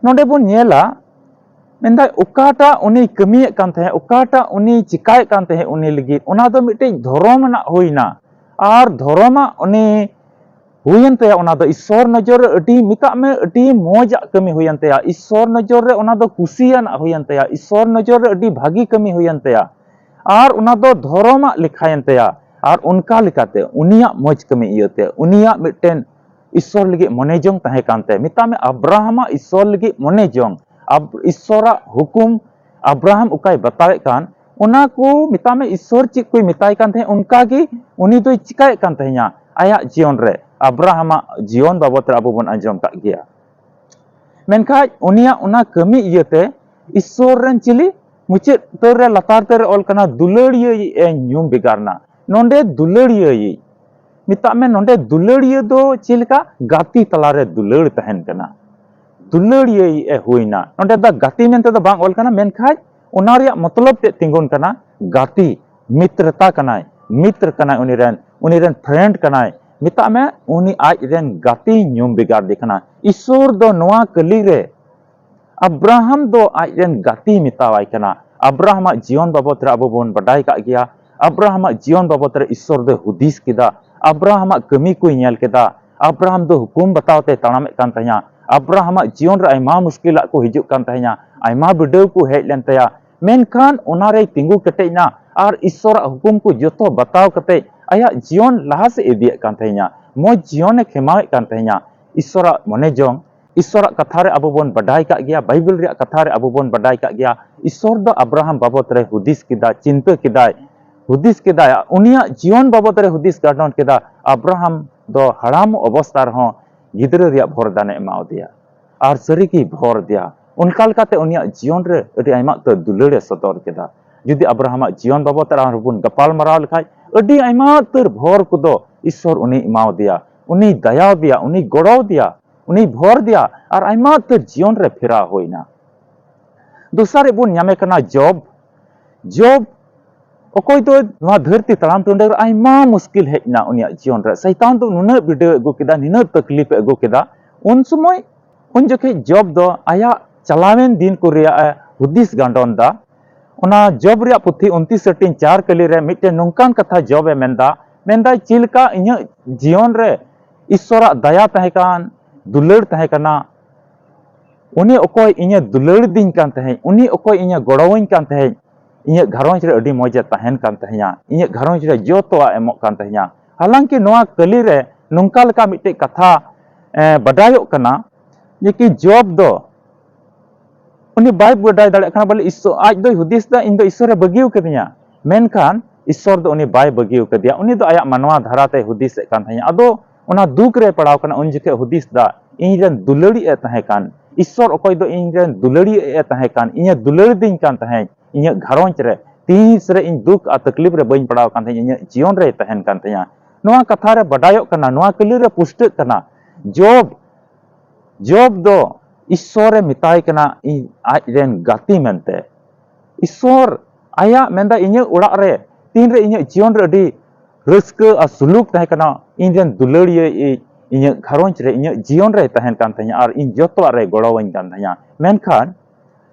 ᱱᱚᱰᱮ ᱵᱚᱱ ᱧᱮᱞᱟ, ᱢᱮᱱᱫᱟᱭ ᱚᱠᱟᱴᱟᱜ ᱩᱱᱤ ᱠᱟᱹᱢᱤᱭᱮᱫ ᱠᱟᱱ ᱛᱟᱦᱮᱸᱫ, ᱚᱠᱟᱴᱟᱜ ᱩᱱᱤ ᱪᱤᱠᱟᱭᱮᱫ ᱠᱟᱱ ᱛᱟᱦᱮᱸᱫ ᱩᱱᱤ ᱞᱟᱹᱜᱤᱫ, ᱚᱱᱟ ᱫᱚ ᱢᱤᱫᱴᱮᱡ ᱫᱷᱚᱨᱚᱢ ᱟᱱᱟᱜ ᱦᱩᱭᱱᱟ᱾ ᱟᱨ ᱫᱷᱚᱨᱚᱢᱟᱜ ᱩᱱᱤ ᱦᱩᱭᱮᱱ ᱛᱟᱭᱟ, ᱚᱱᱟ ᱫᱚ ᱤᱥᱥᱚᱨ ᱱᱚᱡᱚᱨ ᱨᱮ ᱟᱹᱰᱤ, ᱢᱮᱛᱟᱜ ᱢᱮ, ᱟᱹᱰᱤ ᱢᱚᱡᱟᱜ ᱠᱟᱹᱢᱤ ᱦᱩᱭᱮᱱ ᱛᱟᱭᱟ᱾ ᱤᱥᱥᱚᱨ ᱱᱚᱡᱚᱨ ᱨᱮ ᱚᱱᱟ ᱫᱚ ᱠᱩᱥᱤᱭᱟᱱᱟᱜ ᱦᱩᱭᱮᱱ ᱛᱟᱭᱟ, ᱤᱥᱥᱚᱨ ᱱᱚᱡᱚᱨ ᱨᱮ ᱟᱹᱰᱤ ᱵᱷᱟᱹᱜᱤ ᱠᱟᱹᱢᱤ ᱦᱩᱭᱮᱱ ᱛᱟᱭᱟ᱾ ᱟᱨ ᱚᱱᱟ ᱫᱚ ᱫᱷᱚᱨᱚᱢᱟᱜ ᱞᱮᱠᱷᱟᱭᱮᱱ ᱛᱟᱭᱟ᱾ ᱟᱨ ᱚᱱᱠᱟ ᱞᱮᱠᱟᱛᱮ ᱩᱱᱤᱭᱟᱜ ᱢᱚᱡᱽ ᱠᱟᱹᱢᱤ ᱤᱭᱟᱹᱛᱮ ᱩᱱᱤᱭᱟᱜ ᱢᱤᱫᱴᱮᱱ ᱤᱥᱥᱚᱨ ᱞᱟᱹᱜᱤᱫ ᱢᱚᱱᱮ ᱡᱚᱝ ᱛᱟᱦᱮᱸ ᱠᱟᱱ ᱛᱟᱭᱟ᱾ ᱢᱮᱛᱟᱜ ᱢᱮ, ᱟᱵᱨᱟᱦᱟᱢᱟᱜ ᱤᱥᱥᱚᱨ ᱞᱟᱹᱜᱤᱫ ᱢᱚᱱᱮ ᱡᱚᱝ, ᱟᱵ-, ᱤᱥᱥᱚᱨᱟᱜ ᱦᱩᱠᱩᱢ ᱟᱵᱨᱟᱦᱟᱢ ᱚᱠᱟᱭ ᱵᱟᱛᱟᱣᱮᱫ ᱠᱟᱱ, ᱚᱱᱟ ᱠᱚ ᱢᱮᱛᱟᱜ ᱢᱮ, ᱤᱥᱥᱚᱨ ᱪᱮᱫ ᱠᱚᱭ ᱢᱮᱛᱟᱭ ᱠᱟᱱ ᱛᱟᱦᱮᱸᱫ, ᱚᱱᱠᱟ ᱜᱮ ᱩᱱᱤ ᱫᱚᱭ ᱪᱤᱠᱟᱭᱮᱫ ᱠᱟᱱ ᱛᱟᱦᱮᱸᱫᱼᱟ ᱟᱭᱟᱜ ᱡᱤᱭᱚᱱ ᱨᱮ᱾ ᱟᱵᱨᱟᱦᱟᱢᱟᱜ ᱡᱤᱭᱚᱱ ᱵᱟᱵᱚᱫ ᱨᱮ ᱟᱵᱚ ᱵᱚᱱ ᱟᱸᱡᱚᱢ ᱠᱟᱜ ᱜᱮᱭᱟ᱾ ᱢᱮᱱᱠᱷᱟᱡ ᱩᱱᱤᱭᱟᱜ ᱚᱱᱟ ᱠᱟᱹᱢᱤ ᱤᱭᱟᱹᱛᱮ ᱤᱥᱥᱚᱨ ᱨᱮᱱ ᱪᱤᱞᱤ ᱢᱩᱪᱟᱹᱫ ᱩᱛᱟᱹᱨ ᱨᱮ ᱞᱟᱛᱟᱨ ᱩᱛᱟᱹᱨ ᱨᱮ ᱚᱞ ᱠᱟᱱᱟ, ᱫᱩᱞᱟᱹᱲᱤᱭᱟᱹᱭᱤᱡ ᱮ ᱧᱩᱢ ᱵᱷᱮᱜᱟᱨ ᱱᱟ᱾ ᱱᱚᱰᱮ ᱫᱩᱞᱟᱹᱲᱤᱭᱟᱹᱭᱤᱡ, ᱢᱮᱛᱟᱜ ᱢᱮ, ᱱᱚᱰᱮ ᱫᱩᱞᱟᱹᱲᱤᱭᱟᱹ ᱫᱚ ᱪᱮᱫ ᱞᱮᱠᱟ? ᱜᱟᱛᱮ ᱛᱟᱞᱟᱨᱮ ᱫᱩᱞᱟᱹᱲ ᱛᱟᱦᱮᱱ ᱠᱟᱱᱟ, ᱫᱩᱞᱟᱹᱲᱤᱭᱟᱹᱭᱤᱡ ᱮ ᱦᱩᱭᱱᱟ᱾ ᱱᱚᱰᱮ ᱫᱚ ᱜᱟᱛᱮ ᱢᱮᱱᱛᱮ ᱫᱚ ᱵᱟᱝ ᱚᱞ ᱠᱟᱱᱟ, ᱢᱮᱱᱠᱷᱟᱡ ᱚᱱᱟ ᱨᱮᱭᱟᱜ ᱢᱚᱛᱞᱚᱵ ᱛᱮᱫ ᱛᱤᱸᱜᱩᱱ ᱠᱟᱱᱟ ᱜᱟᱛᱮ, ᱢᱤᱛᱨᱚᱛᱟ ᱠᱟᱱᱟᱭ, ᱢᱤᱛᱨ ᱠᱟᱱᱟᱭ ᱩᱱᱤ ᱨᱮᱱ, ᱩᱱᱤ ᱨᱮᱱ friend ᱠᱟᱱᱟᱭ᱾ ᱢᱮᱛᱟᱜ ᱢᱮ, ᱩᱱᱤ ᱟᱡ ᱨᱮᱱ ᱜᱟᱛᱮ ᱧᱩᱢ ᱵᱷᱮᱜᱟᱨ ᱫᱮ ᱠᱟᱱᱟ᱾ ᱤᱥᱥᱚᱨ ᱫᱚ ᱱᱚᱣᱟ ᱠᱟᱹᱞᱤ ᱨᱮ ᱟᱵᱨᱟᱦᱟᱢ ᱫᱚ ᱟᱡ ᱨᱮᱱ ᱜᱟᱛᱮᱭ ᱢᱮᱛᱟᱣᱟᱭ ᱠᱟᱱᱟ᱾ ᱟᱵᱨᱟᱦᱟᱢᱟᱜ ᱡᱤᱭᱚᱱ ᱵᱟᱵᱚᱫ ᱨᱮ ᱟᱵᱚ ᱵᱚᱱ ᱵᱟᱰᱟᱭ ᱠᱟᱜ ᱜᱮᱭᱟ᱾ ᱟᱵᱨᱟᱦᱟᱢᱟᱜ ᱡᱤᱭᱚᱱ ᱵᱟᱵᱚᱫ ᱨᱮ ᱤᱥᱥᱚᱨ ᱫᱚᱭ ᱦᱩᱫᱤᱥ ᱠᱮᱫᱟ᱾ ᱟᱵᱨᱟᱦᱟᱢᱟᱜ ᱠᱟᱹᱢᱤ ᱠᱚᱭ ᱧᱮᱞ ᱠᱮᱫᱟ᱾ ᱟᱵᱨᱟᱦᱟᱢ ᱫᱚ ᱦᱩᱠᱩᱢ ᱵᱟᱛᱟᱣ ᱛᱮᱭ ᱛᱟᱲᱟᱢᱮᱫ ᱠᱟᱱ ᱛᱟᱦᱮᱸᱱᱟ᱾ ᱟᱵᱨᱟᱦᱟᱢᱟᱜ ᱡᱤᱭᱚᱱ ᱨᱮ ᱟᱭᱢᱟ ᱢᱩᱥᱠᱤᱞᱟᱜ ᱠᱚ ᱦᱤᱡᱩᱜ ᱠᱟᱱ ᱛᱟᱦᱮᱸᱱᱟ, ᱟᱭᱢᱟ ᱵᱤᱰᱟᱹᱣ ᱠᱚ ᱦᱮᱡ ᱞᱮᱱ ᱛᱟᱭᱟ, ᱢᱮᱱᱠᱷᱟᱱ ᱚᱱᱟ ᱨᱮᱭ ᱛᱤᱸᱜᱩ ᱠᱮᱴᱮᱡ ᱮᱱᱟ ᱟᱨ ᱤᱥᱥᱚᱨᱟᱜ ᱦᱩᱠᱩᱢ ᱠᱚ ᱡᱚᱛᱚ ᱵᱟᱛᱟᱣ ᱠᱟᱛᱮ ᱟᱭᱟᱜ ᱡᱤᱭᱚᱱ ᱞᱟᱦᱟ ᱥᱮᱫ ᱤᱫᱤᱭᱮᱫ ᱠᱟᱱ ᱛᱟᱦᱮᱸᱱᱟ᱾ ᱢᱚᱡᱽ ᱡᱤᱭᱚᱱᱮ ᱠᱷᱮᱢᱟᱣᱮᱫ ᱠᱟᱱ ᱛᱟᱦᱮᱸᱱᱟ᱾ ᱤᱥᱥᱚᱨᱟᱜ ᱢᱚᱱᱮ ᱡᱚᱝ, ᱤᱥᱥᱚᱨᱟᱜ ᱠᱟᱛᱷᱟ ᱨᱮ ᱟᱵᱚ ᱵᱚᱱ ᱵᱟᱰᱟᱭ ᱠᱟᱜ ᱜᱮᱭᱟ, ᱵᱟᱭᱵᱮᱞ ᱨᱮᱭᱟᱜ ᱠᱟᱛᱷᱟ ᱨᱮ ᱟᱵᱚ ᱵᱚᱱ ᱵᱟᱰᱟᱭ ᱠᱟᱜ ᱜᱮᱭᱟ, ᱤᱥᱥᱚᱨ ᱫᱚ ᱟᱵᱨᱟᱦᱟᱢ ᱵᱟᱵᱚᱛ ᱨᱮ ᱦᱩᱫᱤᱥ ᱠᱮᱫᱟ, ᱪᱤᱱᱛᱟᱹ ᱠᱮᱫᱟᱭ, ᱦᱩᱫᱤᱥ ᱠᱮᱫᱟᱭ, ᱩᱱᱤᱭᱟᱜ ᱡᱤᱭᱚᱱ ᱵᱟᱵᱚᱛ ᱨᱮ ᱦᱩᱫᱤᱥ ᱜᱟᱰᱚᱱ ᱠᱮᱫᱟ᱾ ᱟᱵᱨᱟᱦᱟᱢ ᱫᱚ ᱦᱟᱲᱟᱢ ᱚᱵᱚᱥᱛᱟ ᱨᱮᱦᱚᱸ ᱜᱤᱫᱽᱨᱟᱹ ᱨᱮᱭᱟᱜ ᱵᱷᱚᱨ ᱫᱟᱱᱮ ᱮᱢᱟᱣᱟᱫᱮᱭᱟ᱾ ᱟᱨ ᱥᱟᱹᱨᱤᱜᱮ ᱵᱷᱚᱨ ᱫᱮᱭᱟ᱾ ᱚᱱᱠᱟ ᱞᱮᱠᱟᱛᱮ ᱩᱱᱤᱭᱟᱜ ᱡᱤᱭᱚᱱ ᱨᱮ ᱟᱹᱰᱤ ᱟᱭᱢᱟ ᱩᱛᱟᱹᱨ ᱫᱩᱞᱟᱹᱲ ᱮ ᱥᱚᱫᱚᱨ ᱠᱮᱫᱟ᱾ ᱡᱩᱫᱤ ᱟᱵᱨᱟᱦᱟᱢᱟᱜ ᱡᱤᱭᱚᱱ ᱵᱟᱵᱚᱛ ᱨᱮ ᱟᱨᱦᱚᱸ ᱵᱚᱱ ᱜᱟᱯᱟᱞ ᱢᱟᱨᱟᱣ ᱞᱮᱠᱷᱟᱡ, ᱟᱹᱰᱤ ᱟᱭᱢᱟ ᱩᱛᱟᱹᱨ ᱵᱷᱚᱨ ᱠᱚᱫᱚ ᱤᱥᱥᱚᱨ ᱩᱱᱤᱭ ᱮᱢᱟᱣᱟᱫᱮᱭᱟ, ᱩᱱᱤᱭ ᱫᱟᱭᱟᱣᱟᱫᱮᱭᱟ, ᱩᱱᱤᱭ ᱜᱚᱲᱚᱣᱟᱫᱮᱭᱟ, ᱩᱱᱤᱭ ᱵᱷᱚᱨ ᱫᱮᱭᱟ, ᱟᱨ ᱟᱭᱢᱟ ᱩᱛᱟᱹᱨ ᱡᱤᱭᱚᱱ ᱨᱮ ᱯᱷᱮᱨᱟᱣ ᱦᱩᱭᱱᱟ᱾ ᱫᱚᱥᱟᱨ ᱨᱮ ᱵᱚᱱ ᱧᱟᱢᱮ ᱠᱟᱱᱟ ᱡᱚᱵ᱾ ᱡᱚᱵ ᱚᱠᱚᱭ ᱫᱚ ᱱᱚᱣᱟ ᱫᱷᱟᱹᱨᱛᱤ ᱛᱟᱲᱟᱢ ᱴᱩᱰᱟᱹ ᱨᱮ ᱟᱭᱢᱟ ᱢᱩᱥᱠᱤᱞ ᱦᱮᱡ ᱮᱱᱟ ᱩᱱᱤᱭᱟᱜ ᱡᱤᱭᱚᱱ ᱨᱮ᱾ ᱥᱟᱭᱛᱟᱱ ᱫᱚ ᱱᱩᱱᱟᱹᱜ ᱵᱤᱰᱟᱹᱣ ᱟᱹᱜᱩ ᱠᱮᱫᱟ, ᱱᱩᱱᱟᱹᱜ ᱛᱟᱠᱞᱤᱯ ᱮ ᱟᱹᱜᱩ ᱠᱮᱫᱟ᱾ ᱩᱱ ᱥᱚᱢᱚᱭ, ᱩᱱ ᱡᱚᱠᱷᱮᱡ ᱡᱚᱵ ᱫᱚ ᱟᱭᱟᱜ ᱪᱟᱞᱟᱣᱮᱱ ᱫᱤᱱ ᱠᱚ ᱨᱮᱭᱟᱜ ᱮ ᱦᱩᱫᱤᱥ ᱜᱟᱸᱰᱚᱱ ᱫᱟ᱾ ᱚᱱᱟ ᱡᱚᱵ ᱨᱮᱭᱟᱜ ᱯᱩᱛᱷᱤ ᱩᱱᱛᱤᱥ ᱦᱟᱹᱴᱤᱧ ᱪᱟᱨ ᱠᱟᱹᱞᱤ ᱨᱮ ᱢᱤᱫᱴᱮᱱ ᱱᱚᱝᱠᱟᱱ ᱠᱟᱛᱷᱟ ᱡᱚᱵ ᱮ ᱢᱮᱱᱫᱟ, ᱢᱮᱱᱫᱟᱭ, "ᱪᱮᱫ ᱞᱮᱠᱟ ᱤᱧᱟᱹᱜ ᱡᱤᱭᱚᱱ ᱨᱮ ᱤᱥᱥᱚᱨᱟᱜ ᱫᱟᱭᱟ ᱛᱟᱦᱮᱸ ᱠᱟᱱ, ᱫᱩᱞᱟᱹᱲ ᱛᱟᱦᱮᱸ ᱠᱟᱱᱟ, ᱩᱱᱤ ᱚᱠᱚᱭ ᱤᱧᱮ ᱫᱩᱞᱟᱹᱲ ᱫᱤᱧ ᱠᱟᱱ ᱛᱟᱦᱮᱸᱫ, ᱩᱱᱤ ᱚᱠᱚᱭ ᱤᱧᱮ ᱜᱚᱲᱚᱣᱟᱹᱧ ᱠᱟᱱ ᱛᱟᱦᱮᱸᱫ, ᱤᱧᱟᱹᱜ ᱜᱷᱟᱨᱚᱸᱡᱽ ᱨᱮ ᱟᱹᱰᱤ ᱢᱚᱡᱽ ᱮ ᱛᱟᱦᱮᱱ ᱠᱟᱱ ᱛᱟᱦᱮᱸᱧᱟ, ᱤᱧᱟᱹᱜ ᱜᱷᱟᱨᱚᱸᱡᱽ ᱨᱮ ᱡᱚᱛᱚᱣᱟᱜ ᱮ ᱮᱢᱚᱜ ᱠᱟᱱ ᱛᱟᱦᱮᱸᱧᱟ᱾ ᱦᱟᱞᱟᱝᱠᱤ ᱱᱚᱣᱟ ᱠᱟᱹᱞᱤ ᱨᱮ ᱱᱚᱝᱠᱟ ᱞᱮᱠᱟ ᱢᱤᱫᱴᱮᱡ ᱠᱟᱛᱷᱟ, ᱮ, ᱵᱟᱰᱟᱭᱚᱜ ᱠᱟᱱᱟ ᱡᱮ ᱠᱤ ᱡᱚᱵ ᱫᱚ ᱩᱱᱤ ᱵᱟᱭ ᱵᱟᱰᱟᱭ ᱫᱟᱲᱮᱭᱟᱜ ᱠᱟᱱᱟ, ᱵᱚᱞᱮ ᱤᱥᱥᱚ-, ᱟᱡ ᱫᱚᱭ ᱦᱩᱫᱤᱥ ᱮᱫᱟ, "ᱤᱧ ᱫᱚ ᱤᱥᱥᱚᱨᱮ ᱵᱟᱹᱜᱤ ᱟᱠᱟᱫᱤᱧᱟ", ᱢᱮᱱᱠᱷᱟᱱ ᱤᱥᱥᱚᱨ ᱫᱚ ᱩᱱᱤ ᱵᱟᱭ ᱵᱟᱹᱜᱤ ᱟᱠᱟᱫᱮᱭᱟ᱾ ᱩᱱᱤ ᱫᱚ ᱟᱭᱟᱜ ᱢᱟᱱᱣᱟ ᱫᱷᱟᱨᱟᱛᱮᱭ ᱦᱩᱫᱤᱥᱮᱫ ᱠᱟᱱ ᱛᱟᱦᱮᱸᱫ᱾ ᱟᱫᱚ ᱚᱱᱟ ᱫᱩᱠ ᱨᱮ ᱯᱟᱲᱟᱣ ᱠᱟᱱᱟ, ᱩᱱ ᱡᱚᱠᱷᱮᱡ ᱦᱩᱫᱤᱥ ᱮᱫᱟ, "ᱤᱧ ᱨᱮᱱ ᱫᱩᱞᱟᱹᱲᱤᱡ ᱮ ᱛᱟᱦᱮᱸ ᱠᱟᱱ ᱤᱥᱥᱚᱨ, ᱚᱠᱚᱭ ᱫᱚ ᱤᱧ ᱨᱮᱱ ᱫᱩᱞᱟᱹᱲᱤᱡ ᱮ ᱛᱟᱦᱮᱸ ᱠᱟᱱ, ᱤᱧᱮ ᱫᱩᱞᱟᱹᱲᱤᱫᱤᱧ ᱠᱟᱱ ᱛᱟᱦᱮᱸᱫ, ᱤᱧᱟᱹᱜ ᱜᱷᱟᱨᱚᱸᱡᱽ ᱨᱮ ᱛᱤᱥ ᱨᱮ ᱤᱧ ᱫᱩᱠ ᱟᱨ ᱛᱟᱠᱞᱤᱯ ᱨᱮ ᱵᱟᱹᱧ ᱯᱟᱲᱟᱣ ᱠᱟᱱ ᱛᱟᱦᱮᱸᱫ, ᱤᱧᱟᱹᱜ ᱡᱤᱭᱚᱱ ᱨᱮᱭ ᱛᱟᱦᱮᱱ ᱠᱟᱱ ᱛᱟᱦᱮᱸᱫ᱾" ᱱᱚᱣᱟ ᱠᱟᱛᱷᱟ ᱨᱮ ᱵᱟᱰᱟᱭᱚᱜ ᱠᱟᱱᱟ, ᱱᱚᱣᱟ ᱠᱟᱹᱞᱤ ᱨᱮ ᱯᱩᱥᱴᱟᱹᱜ ᱠᱟᱱᱟ, ᱡᱚᱵ, ᱡᱚᱵ ᱫᱚ ᱤᱥᱥᱚᱨᱮ ᱢᱮᱛᱟᱭ ᱠᱟᱱᱟ, "ᱤᱧ ᱟᱡ ᱨᱮᱱ ᱜᱟᱛᱮ" ᱢᱮᱱᱛᱮ᱾ ᱤᱥᱥᱚᱨ ᱟᱭᱟᱜ ᱢᱮᱱᱫᱟ, "ᱤᱧᱟᱹᱜ ᱚᱲᱟᱜ ᱨᱮ ᱛᱤᱱᱨᱮ ᱤᱧᱟᱹᱜ ᱡᱤᱭᱚᱱ ᱨᱮ ᱟᱹᱰᱤ ᱨᱟᱹᱥᱠᱟᱹ ᱟᱨ ᱥᱩᱞᱩᱠ ᱛᱟᱦᱮᱸ ᱠᱟᱱᱟ, ᱤᱧ ᱨᱮᱱ ᱫᱩᱞᱟᱹᱲᱤᱭᱟᱹ ᱤᱡ ᱤᱧᱟᱹᱜ ᱜᱷᱟᱨᱚᱸᱡᱽ ᱨᱮ, ᱤᱧᱟᱹᱜ ᱡᱤᱭᱚᱱ ᱨᱮᱭ ᱛᱟᱦᱮᱱ ᱠᱟᱱ ᱛᱟᱦᱮᱸᱫ ᱟᱨ ᱤᱧ ᱡᱚᱛᱚᱣᱟᱜ ᱨᱮᱭ ᱜᱚᱲᱚᱣᱟᱹᱧ ᱠᱟᱱ ᱛᱟᱦᱮᱸᱫ᱾" ᱢᱮᱱᱠᱷᱟᱱ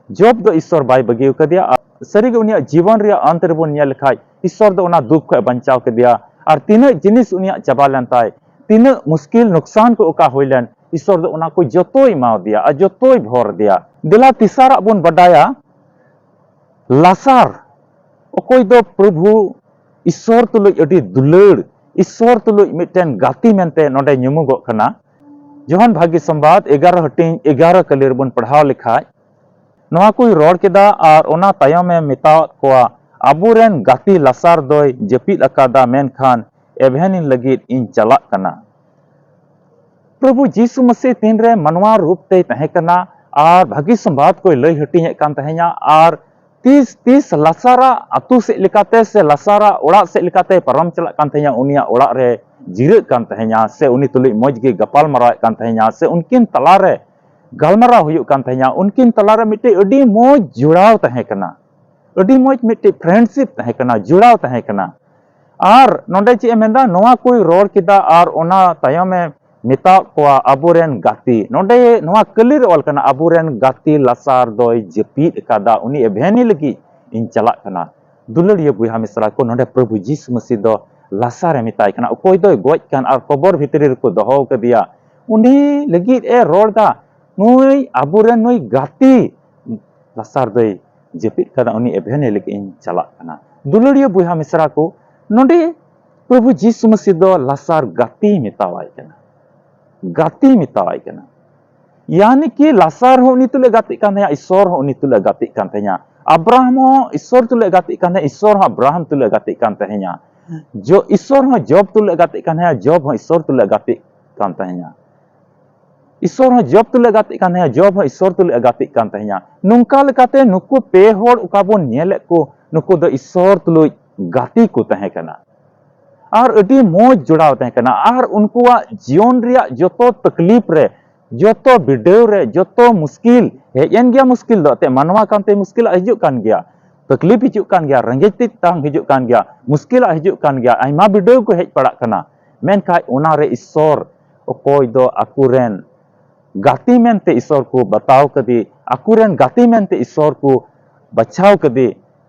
ᱡᱚᱵ ᱫᱚ ᱤᱥᱥᱚᱨ ᱵᱟᱭ ᱵᱟᱹᱜᱤ ᱟᱠᱟᱫᱮᱭᱟ᱾ ᱟᱨ ᱥᱟᱹᱨᱤᱜᱮ ᱩᱱᱤᱭᱟᱜ ᱡᱤᱵᱚᱱ ᱨᱮᱭᱟᱜ ᱚᱱᱛ ᱨᱮᱵᱚᱱ ᱧᱮᱞ ᱞᱮᱠᱷᱟᱡ, ᱤᱥᱥᱚᱨ ᱫᱚ ᱚᱱᱟ ᱫᱩᱠ ᱠᱷᱚᱱ ᱵᱟᱧᱪᱟᱣ ᱠᱮᱫᱮᱭᱟ᱾ ᱟᱨ ᱛᱤᱱᱟᱹᱜ ᱡᱤᱱᱤᱥ ᱩᱱᱤᱭᱟᱜ ᱪᱟᱵᱟ ᱞᱮᱱ ᱛᱟᱭ, ᱛᱤᱱᱟᱹᱜ ᱢᱩᱥᱠᱤᱞ ᱱᱩᱠᱥᱟᱱ ᱠᱚ ᱚᱠᱟ ᱦᱩᱭ ᱞᱮᱱ, ᱤᱥᱥᱚᱨ ᱫᱚ ᱚᱱᱟ ᱠᱚ ᱡᱚᱛᱚᱭ ᱮᱢᱟᱣᱟᱫᱮᱭᱟ ᱟᱨ ᱡᱚᱛᱚᱭ ᱵᱷᱚᱨ ᱟᱫᱮᱭᱟ᱾ ᱫᱮᱞᱟ ᱛᱮᱥᱟᱨᱟᱜ ᱵᱚᱱ ᱵᱟᱰᱟᱭᱟ, ᱞᱟᱥᱟᱨ, ᱚᱠᱚᱭ ᱫᱚ ᱯᱨᱚᱵᱷᱩ ᱤᱥᱥᱚᱨ ᱛᱩᱞᱩᱡ ᱟᱹᱰᱤ ᱫᱩᱞᱟᱹᱲ, ᱤᱥᱥᱚᱨ ᱛᱩᱞᱩᱡ ᱢᱤᱫᱴᱮᱱ ᱜᱟᱛᱮ ᱢᱮᱱᱛᱮ ᱱᱚᱰᱮ ᱧᱩᱢᱩᱜᱚᱜ ᱠᱟᱱᱟ᱾ ᱡᱚᱦᱟᱱ ᱵᱷᱟᱹᱜᱤ ᱥᱚᱢᱵᱟᱫ ᱮᱜᱟᱨᱚ ᱦᱟᱹᱴᱤᱧ ᱮᱜᱟᱨᱚ ᱠᱟᱹᱞᱤ ᱨᱮᱵᱚᱱ ᱯᱟᱲᱦᱟᱣ ᱞᱮᱠᱷᱟᱡ, ᱱᱚᱣᱟ ᱠᱚᱭ ᱨᱚᱲ ᱠᱮᱫᱟ ᱟᱨ ᱚᱱᱟ ᱛᱟᱭᱚᱢᱮ ᱢᱮᱛᱟᱣᱟᱫ ᱠᱚᱣᱟ, "ᱟᱵᱚᱨᱮᱱ ᱜᱟᱛᱮ ᱞᱟᱥᱟᱨ ᱫᱚᱭ ᱡᱟᱹᱯᱤᱫ ᱟᱠᱟᱫᱟ, ᱢᱮᱱᱠᱷᱟᱱ ᱮᱵᱷᱮᱱᱤᱧ ᱞᱟᱹᱜᱤᱫ ᱤᱧ ᱪᱟᱞᱟᱜ ᱠᱟᱱᱟ᱾" ᱯᱨᱚᱵᱷᱩ ᱡᱤᱥᱩ ᱢᱟᱹᱥᱤ ᱛᱤᱱᱨᱮ ᱢᱟᱱᱣᱟ ᱨᱩᱯ ᱛᱮᱭ ᱛᱟᱦᱮᱸ ᱠᱟᱱᱟ ᱟᱨ ᱵᱷᱟᱹᱜᱤ ᱥᱚᱢᱵᱟᱫ ᱠᱚᱭ ᱞᱟᱹᱭ ᱦᱟᱹᱴᱤᱧᱮᱫ ᱠᱟᱱ ᱛᱟᱦᱮᱸᱱᱟ, ᱟᱨ ᱛᱤᱥ ᱛᱤᱥ ᱞᱟᱥᱟᱨᱟᱜ ᱟᱹᱛᱩ ᱥᱮᱫ ᱞᱮᱠᱟᱛᱮ ᱥᱮ ᱞᱟᱥᱟᱨᱟᱜ ᱚᱲᱟᱜ ᱥᱮᱫ ᱞᱮᱠᱟᱛᱮ ᱯᱟᱨᱚᱢ ᱪᱟᱞᱟᱜ ᱠᱟᱱ ᱛᱟᱦᱮᱸᱱᱟ, ᱩᱱᱤᱭᱟᱜ ᱚᱲᱟᱜ ᱨᱮ ᱡᱤᱨᱟᱹᱜ ᱠᱟᱱ ᱛᱟᱦᱮᱸᱱᱟ ᱥᱮ ᱩᱱᱤ ᱛᱩᱞᱩᱡ ᱢᱚᱡᱽ ᱜᱮ ᱜᱟᱯᱟᱞ ᱢᱟᱨᱟᱣᱮᱫ ᱠᱟᱱ ᱛᱟᱦᱮᱸᱱᱟ ᱥᱮ ᱩᱱᱠᱤᱱ ᱛᱟᱞᱟᱨᱮ ᱜᱟᱞᱢᱟᱨᱟᱣ ᱦᱩᱭᱩᱜ ᱠᱟᱱ ᱛᱟᱦᱮᱸᱱᱟ, ᱩᱱᱠᱤᱱ ᱛᱟᱞᱟᱨᱮ ᱢᱤᱫᱴᱮᱡ ᱟᱹᱰᱤ ᱢᱚᱡᱽ ᱡᱚᱲᱟᱣ ᱛᱟᱦᱮᱸ ᱠᱟᱱᱟ, ᱟᱹᱰᱤ ᱢᱚᱡᱽ ᱢᱤᱫᱴᱮᱡ friendship ᱛᱟᱦᱮᱸ ᱠᱟᱱᱟ, ᱡᱚᱲᱟᱣ ᱛᱟᱦᱮᱸ ᱠᱟᱱᱟ᱾ ᱟᱨ ᱱᱚᱰᱮ ᱪᱮᱫ ᱮ ᱢᱮᱱᱫᱟ, ᱱᱚᱣᱟ ᱠᱚᱭ ᱨᱚᱲ ᱠᱮᱫᱟ ᱟᱨ ᱚᱱᱟ ᱛᱟᱭᱚᱢᱮ ᱢᱮᱛᱟᱫ ᱠᱚᱣᱟ, "ᱟᱵᱚᱨᱮᱱ ᱜᱟᱛᱮ", ᱱᱚᱰᱮ ᱱᱚᱣᱟ ᱠᱟᱹᱞᱤ ᱨᱮ ᱚᱞ ᱠᱟᱱᱟ, "ᱟᱵᱚᱨᱮᱱ ᱜᱟᱛᱮ ᱞᱟᱥᱟᱨ ᱫᱚᱭ ᱡᱟᱹᱯᱤᱫ ᱟᱠᱟᱫᱟ, ᱩᱱᱤ ᱮᱵᱷᱮᱱᱤ ᱞᱟᱹᱜᱤᱫ ᱤᱧ ᱪᱟᱞᱟᱜ ᱠᱟᱱᱟ᱾" ᱫᱩᱞᱟᱹᱲᱤᱭᱟᱹ ᱵᱚᱭᱦᱟ ᱢᱤᱥᱨᱟ ᱠᱚ, ᱱᱚᱰᱮ ᱯᱨᱚᱵᱷᱩ ᱡᱤᱥᱩ ᱢᱟᱹᱥᱤ ᱫᱚ ᱞᱟᱥᱟᱨᱮ ᱢᱮᱛᱟᱭ ᱠᱟᱱᱟ, ᱚᱠᱚᱭ ᱫᱚᱭ ᱜᱚᱡ ᱠᱟᱱ ᱟᱨ ᱠᱚᱵᱚᱨ ᱵᱷᱤᱛᱨᱤ ᱨᱮᱠᱚ ᱫᱚᱦᱚ ᱠᱟᱫᱮᱭᱟ, ᱩᱱᱤ ᱞᱟᱹᱜᱤᱫ ᱮ ᱨᱚᱲ ᱫᱟ, ᱱᱩᱭ ᱟᱵᱚᱨᱮᱱ ᱱᱩᱭ ᱜᱟᱛᱮ ᱞᱟᱥᱟᱨ ᱫᱚᱭ ᱡᱟᱹᱯᱤᱫ ᱠᱟᱱᱟ, ᱩᱱᱤ ᱮᱵᱷᱮᱱᱮ ᱞᱟᱹᱜᱤᱫ ᱤᱧ ᱪᱟᱞᱟᱜ ᱠᱟᱱᱟ᱾ ᱫᱩᱞᱟᱹᱲᱤᱭᱟᱹ ᱵᱚᱭᱦᱟ ᱢᱤᱥᱨᱟ ᱠᱚ, ᱱᱚᱰᱮ ᱯᱨᱚᱵᱷᱩ ᱡᱤᱥᱩ ᱢᱟᱹᱥᱤ ᱫᱚ ᱞᱟᱥᱟᱨ ᱜᱟᱛᱮᱭ ᱢᱮᱛᱟᱣᱟᱭ ᱠᱟᱱᱟ, ᱜᱟᱛᱮᱭ ᱢᱮᱛᱟᱣᱟᱭ ᱠᱟᱱᱟ᱾ ᱭᱟᱱᱤ ᱠᱤ ᱞᱟᱥᱟᱨ ᱦᱚᱸ ᱩᱱᱤ ᱛᱩᱞᱩᱡ ᱜᱟᱛᱮᱜ ᱠᱟᱱ ᱛᱟᱦᱮᱸᱭᱟ, ᱤᱥᱥᱚᱨ ᱦᱚᱸ ᱩᱱᱤ ᱛᱩᱞᱩᱡ ᱜᱟᱛᱮᱜ ᱠᱟᱱ ᱛᱟᱦᱮᱸᱭᱟ, ᱟᱵᱨᱟᱦᱟᱢ ᱦᱚᱸ ᱤᱥᱥᱚᱨ ᱛᱩᱞᱩᱡ ᱜᱟᱛᱮᱜ ᱠᱟᱱ ᱛᱟᱦᱮᱸᱭᱟ, ᱤᱥᱥᱚᱨ ᱦᱚᱸ ᱟᱵᱨᱟᱦᱟᱢ ᱛᱩᱞᱩᱡ ᱜᱟᱛᱮᱜ ᱠᱟᱱ ᱛᱟᱦᱮᱸᱭᱟ᱾ ᱡᱚ ᱤᱥᱥᱚᱨ ᱦᱚᱸ ᱡᱚᱵ ᱛᱩᱞᱩᱡ ᱜᱟᱛᱮᱜ ᱠᱟᱱ ᱛᱟᱦᱮᱸᱭᱟ, ᱡᱚᱵ ᱦᱚᱸ ᱤᱥᱥᱚᱨ ᱛᱩᱞᱩᱡ ᱜᱟᱛᱮᱜ ᱠᱟᱱ ᱛᱟᱦᱮᱸᱭᱟ᱾ ᱤᱥᱥᱚᱨ ᱦᱚᱸ ᱡᱚᱵ ᱛᱩᱞᱩᱡ ᱜᱟᱛᱮᱜ ᱠᱟᱱ ᱛᱟᱦᱮᱸᱭᱟ, ᱡᱚᱵ ᱦᱚᱸ ᱤᱥᱥᱚᱨ ᱛᱩᱞᱩᱡ ᱜᱟᱛᱮᱜ ᱠᱟᱱ ᱛᱟᱦᱮᱸᱭᱟ᱾ ᱱᱚᱝᱠᱟ ᱞᱮᱠᱟᱛᱮ ᱱᱩᱠᱩ ᱯᱮ ᱦᱚᱲ ᱚᱠᱟ ᱵᱚᱱ ᱧᱮᱞᱮᱫ ᱠᱚ, ᱱᱩᱠᱩ ᱫᱚ ᱤᱥᱥᱚᱨ ᱛᱩᱞᱩᱡ ᱜᱟᱛᱮ ᱠᱚ ᱛᱟᱦᱮᱸ ᱠᱟᱱᱟ᱾ ᱟᱨ ᱟᱹᱰᱤ ᱢᱚᱡᱽ ᱡᱚᱲᱟᱣ ᱛᱟᱦᱮᱸ ᱠᱟᱱᱟ᱾ ᱟᱨ ᱩᱱᱠᱩᱣᱟᱜ ᱡᱤᱭᱚᱱ ᱨᱮᱭᱟᱜ ᱡᱚᱛᱚ ᱛᱟᱠᱞᱤᱯ ᱨᱮ, ᱡᱚᱛᱚ ᱵᱤᱰᱟᱹᱣ ᱨᱮ, ᱡᱚᱛᱚ ᱢᱩᱥᱠᱤᱞ ᱦᱮᱡ ᱮᱱ ᱜᱮᱭᱟ᱾ ᱢᱩᱥᱠᱤᱞ ᱫᱚ ᱮᱱᱛᱮᱫ ᱢᱟᱱᱣᱟ ᱠᱟᱱᱛᱮ ᱢᱩᱥᱠᱤᱞᱟᱜ ᱦᱤᱡᱩᱜ ᱠᱟᱱ ᱜᱮᱭᱟ, ᱛᱟᱠᱞᱤᱯ ᱦᱤᱡᱩᱜ ᱠᱟᱱ ᱜᱮᱭᱟ, ᱨᱮᱸᱜᱮᱡ ᱛᱮᱛᱟᱝ ᱦᱤᱡᱩᱜ ᱠᱟᱱ ᱜᱮᱭᱟ, ᱢᱩᱥᱠᱤᱞᱟᱜ ᱦᱤᱡᱩᱜ ᱠᱟᱱ ᱜᱮᱭᱟ, ᱟᱭᱢᱟ ᱵᱤᱰᱟᱹᱣ ᱠᱚ ᱦᱮᱡ ᱯᱟᱲᱟᱜ ᱠᱟᱱᱟ᱾ ᱢᱮᱱᱠᱷᱟᱡ ᱚᱱᱟᱨᱮ ᱤᱥᱥᱚᱨ ᱚᱠᱚᱭ ᱫᱚ ᱟᱠᱚᱨᱮᱱ ᱜᱟᱛᱮ ᱢᱮᱱᱛᱮ ᱤᱥᱥᱚᱨ ᱠᱚ ᱵᱟᱛᱟᱣ ᱠᱟᱫᱮ, ᱟᱠᱚᱨᱮᱱ ᱜᱟᱛᱮ ᱢᱮᱱᱛᱮ ᱤᱥᱥᱚᱨ ᱠᱚ ᱵᱟᱪᱷᱟᱣ ᱠᱟᱫᱮ,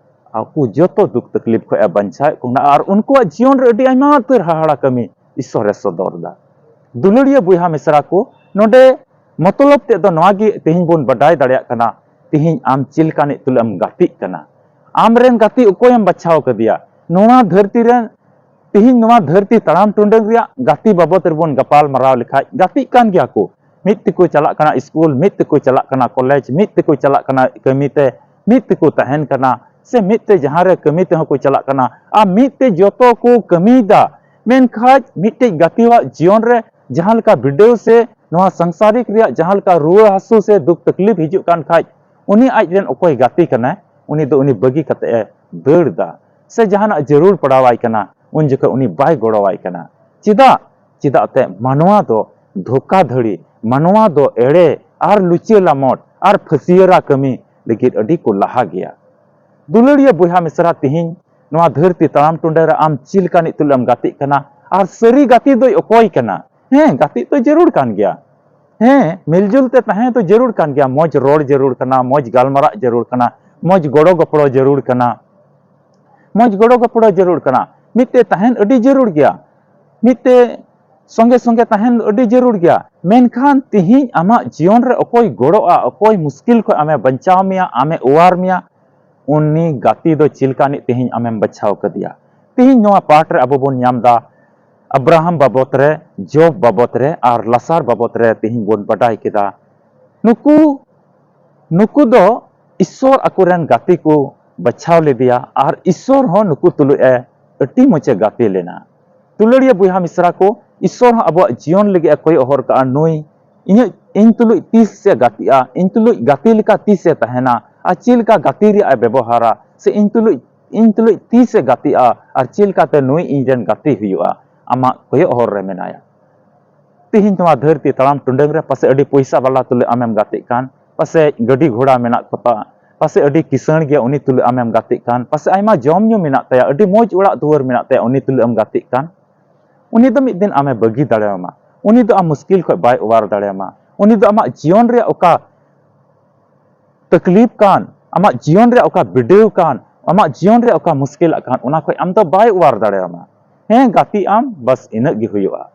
ᱟᱠᱚ ᱡᱚᱛᱚ ᱫᱩᱠ ᱛᱟᱠᱞᱤᱯ ᱠᱷᱚᱱ ᱮ ᱵᱟᱧᱪᱟᱣᱮᱫ ᱠᱚ ᱠᱟᱱᱟ᱾ ᱟᱨ ᱩᱱᱠᱩᱣᱟᱜ ᱡᱤᱭᱚᱱ ᱨᱮ ᱟᱹᱰᱤ ᱟᱭᱢᱟ ᱩᱛᱟᱹᱨ ᱦᱟᱦᱟᱲᱟ ᱠᱟᱹᱢᱤ ᱤᱥᱥᱚᱨᱮ ᱥᱚᱫᱚᱨ ᱮᱫᱟ᱾ ᱫᱩᱞᱟᱹᱲᱤᱭᱟᱹ ᱵᱚᱭᱦᱟ ᱢᱤᱥᱨᱟ ᱠᱚ, ᱱᱚᱰᱮ ᱢᱚᱛᱞᱚᱵ ᱛᱮᱫ ᱫᱚ ᱱᱚᱣᱟ ᱜᱮ ᱛᱮᱦᱮᱧ ᱵᱚᱱ ᱵᱟᱰᱟᱭ ᱫᱟᱲᱮᱭᱟᱜ ᱠᱟᱱᱟ, ᱛᱮᱦᱮᱧ ᱟᱢ ᱪᱮᱫ ᱞᱮᱠᱟᱱᱤᱡ ᱛᱩᱞᱩᱡ ᱮᱢ ᱜᱟᱛᱮᱜ ᱠᱟᱱᱟ? ᱟᱢᱨᱮᱱ ᱜᱟᱛᱮ ᱚᱠᱚᱭᱮᱢ ᱵᱟᱪᱷᱟᱣ ᱠᱟᱫᱮᱭᱟ? ᱱᱚᱣᱟ ᱫᱷᱟᱹᱨᱛᱤ ᱨᱮ ᱛᱤᱦᱤᱧ ᱱᱚᱣᱟ ᱫᱷᱟᱹᱨᱛᱤ ᱛᱟᱲᱟᱢ ᱴᱩᱰᱟᱹᱝ ᱨᱮᱭᱟᱜ ᱜᱟᱛᱮ ᱵᱟᱵᱚᱛ ᱨᱮᱵᱚᱱ ᱜᱟᱯᱟᱞ ᱢᱟᱨᱟᱣ ᱞᱮᱠᱷᱟᱡ, ᱜᱟᱛᱮᱜ ᱠᱟᱱ ᱜᱮᱭᱟ ᱠᱚ᱾ ᱢᱤᱫ ᱛᱮᱠᱚ ᱪᱟᱞᱟᱜ ᱠᱟᱱᱟ ᱥᱠᱩᱞ, ᱢᱤᱫ ᱛᱮᱠᱚ ᱪᱟᱞᱟᱜ ᱠᱟᱱᱟ ᱠᱚᱞᱮᱡᱽ, ᱢᱤᱫ ᱛᱮᱠᱚ ᱪᱟᱞᱟᱜ ᱠᱟᱱᱟ ᱠᱟᱹᱢᱤ ᱛᱮ, ᱢᱤᱫ ᱛᱮᱠᱚ ᱛᱟᱦᱮᱱ ᱠᱟᱱᱟ, ᱥᱮ ᱢᱤᱫ ᱛᱮ ᱡᱟᱦᱟᱸ ᱨᱮ ᱠᱟᱹᱢᱤ ᱛᱮᱦᱚᱸ ᱠᱚ ᱪᱟᱞᱟᱜ ᱠᱟᱱᱟ᱾ ᱟᱨ ᱢᱤᱫ ᱛᱮ ᱡᱚᱛᱚ ᱠᱚ ᱠᱟᱹᱢᱤᱭᱮᱫᱟ᱾ ᱢᱮᱱᱠᱷᱟᱡ ᱢᱤᱫᱴᱮᱡ ᱜᱟᱛᱮᱣᱟᱜ ᱡᱤᱭᱚᱱ ᱨᱮ ᱡᱟᱦᱟᱸ ᱞᱮᱠᱟ ᱵᱤᱰᱟᱹᱣ ᱥᱮ ᱱᱚᱣᱟ ᱥᱟᱝᱥᱟᱨᱤᱠ ᱨᱮᱭᱟᱜ ᱡᱟᱦᱟᱸ ᱞᱮᱠᱟ ᱨᱩᱣᱟᱹ ᱦᱟᱹᱥᱩ ᱥᱮ ᱫᱩᱠ ᱛᱟᱠᱞᱤᱯ ᱦᱤᱡᱩᱜ ᱠᱟᱱ ᱠᱷᱟᱡ, ᱩᱱᱤ ᱟᱡ ᱨᱮᱱ ᱚᱠᱚᱭ ᱜᱟᱛᱮ ᱠᱟᱱᱟᱭ, ᱩᱱᱤ ᱫᱚ ᱩᱱᱤ ᱵᱟᱹᱜᱤ ᱠᱟᱛᱮ ᱮ ᱫᱟᱹᱲ ᱮᱫᱟ᱾ ᱥᱮ ᱡᱟᱦᱟᱱᱟᱜ ᱡᱟᱹᱨᱩᱲ ᱯᱟᱲᱟᱣᱟᱭ ᱠᱟᱱᱟ, ᱩᱱ ᱡᱚᱠᱷᱚᱱ ᱩᱱᱤ ᱵᱟᱭ ᱜᱚᱲᱚᱣᱟᱭ ᱠᱟᱱᱟ᱾ ᱪᱮᱫᱟᱜ? ᱪᱮᱫᱟᱜ ᱛᱮ ᱢᱟᱱᱣᱟ ᱫᱚ ᱫᱷᱳᱠᱟᱫᱷᱟᱹᱲᱤ, ᱢᱟᱱᱣᱟ ᱫᱚ ᱮᱲᱮ ᱟᱨ ᱞᱩᱪᱟᱹ ᱞᱟᱢᱚᱴ ᱟᱨ ᱯᱷᱟᱹᱥᱤᱭᱟᱹᱨᱟ ᱠᱟᱹᱢᱤ ᱞᱟᱹᱜᱤᱫ ᱟᱹᱰᱤ ᱠᱚ ᱞᱟᱦᱟ ᱜᱮᱭᱟ᱾ ᱫᱩᱞᱟᱹᱲᱤᱭᱟᱹ ᱵᱚᱭᱦᱟ ᱢᱤᱥᱨᱟ, ᱛᱤᱦᱤᱧ ᱱᱚᱣᱟ ᱫᱷᱟᱹᱨᱛᱤ ᱛᱟᱲᱟᱢ ᱴᱩᱸᱰᱟᱹ ᱨᱮ ᱟᱢ ᱪᱮᱫ ᱞᱮᱠᱟᱱᱤᱡ ᱛᱩᱞᱩᱡ ᱮᱢ ᱜᱟᱛᱮᱜ ᱠᱟᱱᱟ? ᱟᱨ ᱥᱟᱹᱨᱤ ᱜᱟᱛᱮ ᱫᱚᱭ ᱚᱠᱚᱭ ᱠᱟᱱᱟ? ᱦᱮᱸ, ᱜᱟᱛᱮᱜ ᱫᱚ ᱡᱟᱹᱨᱩᱲ ᱠᱟᱱ ᱜᱮᱭᱟ᱾ ᱦᱮᱸ, ᱢᱤᱞᱡᱩᱞ ᱛᱮ ᱛᱟᱦᱮᱸ ᱫᱚ ᱡᱟᱹᱨᱩᱲ ᱠᱟᱱ ᱜᱮᱭᱟ᱾ ᱢᱚᱡᱽ ᱨᱚᱲ ᱡᱟᱹᱨᱩᱲ ᱠᱟᱱᱟ, ᱢᱚᱡᱽ ᱜᱟᱞᱢᱟᱨᱟᱜ ᱡᱟᱹᱨᱩᱲ ᱠᱟᱱᱟ, ᱢᱚᱡᱽ ᱜᱚᱲᱚ ᱜᱚᱯᱚᱲᱚ ᱡᱟᱹᱨᱩᱲ ᱠᱟᱱᱟ, ᱢᱚᱡᱽ ᱜᱚᱲᱚ ᱜᱚᱯᱚᱲᱚ ᱡᱟᱹᱨᱩᱲ ᱠᱟᱱᱟ᱾ ᱢᱤᱫ ᱛᱮ ᱛᱟᱦᱮᱱ ᱟᱹᱰᱤ ᱡᱟᱹᱨᱩᱲ ᱜᱮᱭᱟ, ᱢᱤᱫ ᱛᱮ ᱥᱚᱸᱜᱮ ᱥᱚᱸᱜᱮ ᱛᱟᱦᱮᱱ ᱟᱹᱰᱤ ᱡᱟᱹᱨᱩᱲ ᱜᱮᱭᱟ᱾ ᱢᱮᱱᱠᱷᱟᱱ ᱛᱤᱦᱤᱧ ᱟᱢᱟᱜ ᱡᱤᱭᱚᱱ ᱨᱮ ᱚᱠᱚᱭ ᱜᱚᱲᱚᱜᱼᱟ, ᱚᱠᱚᱭ ᱢᱩᱥᱠᱤᱞ ᱠᱷᱚᱱ ᱟᱢᱮ ᱵᱟᱧᱪᱟᱣ ᱢᱮᱭᱟ, ᱟᱢᱮ ᱚᱣᱟᱨ ᱢᱮᱭᱟ, ᱩᱱᱤ ᱜᱟᱛᱮ ᱫᱚ ᱪᱮᱫ ᱞᱮᱠᱟ ᱱᱤᱡ ᱛᱮᱦᱮᱧ ᱟᱢᱮᱢ ᱵᱟᱪᱷᱟᱣ ᱠᱟᱫᱮᱭᱟ? ᱛᱮᱦᱮᱧ ᱱᱚᱣᱟ ᱯᱟᱴ ᱨᱮ ᱟᱵᱚ ᱵᱚᱱ ᱧᱟᱢ ᱫᱟ ᱟᱵᱨᱟᱦᱟᱢ ᱵᱟᱵᱚᱛ ᱨᱮ, ᱡᱚᱵ ᱵᱟᱵᱚᱛ ᱨᱮ ᱟᱨ ᱞᱟᱥᱟᱨ ᱵᱟᱵᱚᱛ ᱨᱮ ᱛᱮᱦᱮᱧ ᱵᱚᱱ ᱵᱟᱰᱟᱭ ᱠᱮᱫᱟ᱾ ᱱᱩᱠᱩ, ᱱᱩᱠᱩ ᱫᱚ ᱤᱥᱥᱚᱨ ᱟᱠᱚᱨᱮᱱ ᱜᱟᱛᱮ ᱠᱚ ᱵᱟᱪᱷᱟᱣ ᱞᱮᱫᱮᱭᱟ ᱟᱨ ᱤᱥᱥᱚᱨ ᱦᱚᱸ ᱱᱩᱠᱩ ᱛᱩᱞᱩᱡ ᱮ ᱟᱹᱰᱤ ᱢᱚᱡᱽ ᱮ ᱜᱟᱛᱮ ᱞᱮᱱᱟ᱾ ᱫᱩᱞᱟᱹᱲᱤᱭᱟᱹ ᱵᱚᱭᱦᱟ ᱢᱤᱥᱨᱟ ᱠᱚ, ᱤᱥᱥᱚᱨ ᱦᱚᱸ ᱟᱵᱚᱣᱟᱜ ᱡᱤᱭᱚᱱ ᱞᱟᱹᱜᱤᱫ ᱮ ᱠᱚᱭᱚᱜ ᱦᱚᱨ ᱠᱟᱜᱼᱟ᱾ ᱱᱩᱭ ᱤᱧᱟᱹᱜ, ᱤᱧ ᱛᱩᱞᱩᱡ ᱛᱤᱥ ᱮ ᱜᱟᱛᱮᱜᱼᱟ? ᱤᱧ ᱛᱩᱞᱩᱡ ᱜᱟᱛᱮ ᱞᱮᱠᱟ ᱛᱤᱥ ᱮ ᱛᱟᱦᱮᱱᱟ? ᱟᱨ ᱪᱮᱫ ᱞᱮᱠᱟ ᱜᱟᱛᱮ ᱨᱮᱭᱟᱜ ᱮ ᱵᱮᱵᱚᱦᱟᱨᱟ? ᱥᱮ ᱤᱧ ᱛᱩᱞᱩᱡ, ᱤᱧ ᱛᱩᱞᱩᱡ ᱛᱤᱥ ᱮ ᱜᱟᱛᱮᱜᱼᱟ? ᱟᱨ ᱪᱮᱫ ᱞᱮᱠᱟᱛᱮ ᱱᱩᱭ ᱤᱧ ᱨᱮᱱ ᱜᱟᱛᱮ ᱦᱩᱭᱩᱜᱼᱟ? ᱟᱢᱟᱜ ᱠᱚᱭᱚᱜ ᱦᱚᱨ ᱨᱮ ᱢᱮᱱᱟᱭᱟ᱾ ᱛᱤᱦᱤᱧ ᱱᱚᱣᱟ ᱫᱷᱟᱹᱨᱛᱤ ᱛᱟᱲᱟᱢ ᱴᱩᱰᱟᱹᱝ ᱨᱮ ᱯᱟᱥᱮ ᱟᱹᱰᱤ ᱯᱚᱭᱥᱟ ᱵᱟᱞᱟ ᱛᱩᱞᱩᱡ ᱟᱢᱮᱢ ᱜᱟᱛᱮᱜ ᱠᱟᱱ, ᱯᱟᱥᱮ ᱜᱟᱹᱰᱤ ᱜᱷᱚᱲᱟ ᱢᱮᱱᱟᱜ ᱠᱚᱛᱟ, ᱯᱟᱥᱮ ᱟᱹᱰᱤ ᱠᱤᱥᱟᱹᱬ ᱜᱮᱭᱟ ᱩᱱᱤ ᱛᱩᱞᱩᱡ ᱟᱢᱮᱢ ᱜᱟᱛᱮᱜ ᱠᱟᱱ, ᱯᱟᱥᱮ ᱟᱭᱢᱟ ᱡᱚᱢ ᱧᱩ ᱢᱮᱱᱟᱜ ᱛᱟᱭᱟ, ᱟᱹᱰᱤ ᱢᱚᱡᱽ ᱚᱲᱟᱜ ᱫᱩᱣᱟᱹᱨ ᱢᱮᱱᱟᱜ ᱛᱟᱭᱟ ᱩᱱᱤ ᱛᱩᱞᱩᱡ ᱮᱢ ᱜᱟᱛᱮᱜ ᱠᱟᱱ, ᱩᱱᱤ ᱫᱚ ᱢᱤᱫ ᱫᱤᱱ ᱟᱢᱮ ᱵᱟᱹᱜᱤ ᱫᱟᱲᱮᱭᱟᱢᱟ᱾ ᱩᱱᱤ ᱫᱚ ᱟᱢ ᱢᱩᱥᱠᱤᱞ ᱠᱷᱚᱱ ᱵᱟᱭ ᱚᱣᱟᱨ ᱫᱟᱲᱮᱭᱟᱢᱟ᱾ ᱩᱱᱤ ᱫᱚ ᱟᱢᱟᱜ ᱡᱤᱭᱚᱱ ᱨᱮᱭᱟᱜ ᱚᱠᱟ ᱛᱟᱠᱞᱤᱯ ᱠᱟᱱ, ᱟᱢᱟᱜ ᱡᱤᱭᱚᱱ ᱨᱮᱭᱟᱜ ᱚᱠᱟ ᱵᱤᱰᱟᱹᱣ ᱠᱟᱱ, ᱟᱢᱟᱜ ᱡᱤᱭᱚᱱ ᱨᱮᱭᱟᱜ ᱚᱠᱟ ᱢᱩᱥᱠᱤᱞᱟᱜ ᱠᱟᱱ, ᱚᱱᱟ ᱠᱷᱚᱱ ᱟᱢ ᱫᱚ ᱵᱟᱭ ᱚᱣᱟᱨ ᱫᱟᱲᱮᱭᱟᱢᱟ᱾ ᱦᱮᱸ, ᱜᱟᱛᱮᱜ ᱟᱢ, ᱵᱟᱥ ᱤᱱᱟᱹᱜ ᱜᱮ ᱦᱩᱭᱩᱜᱼᱟ᱾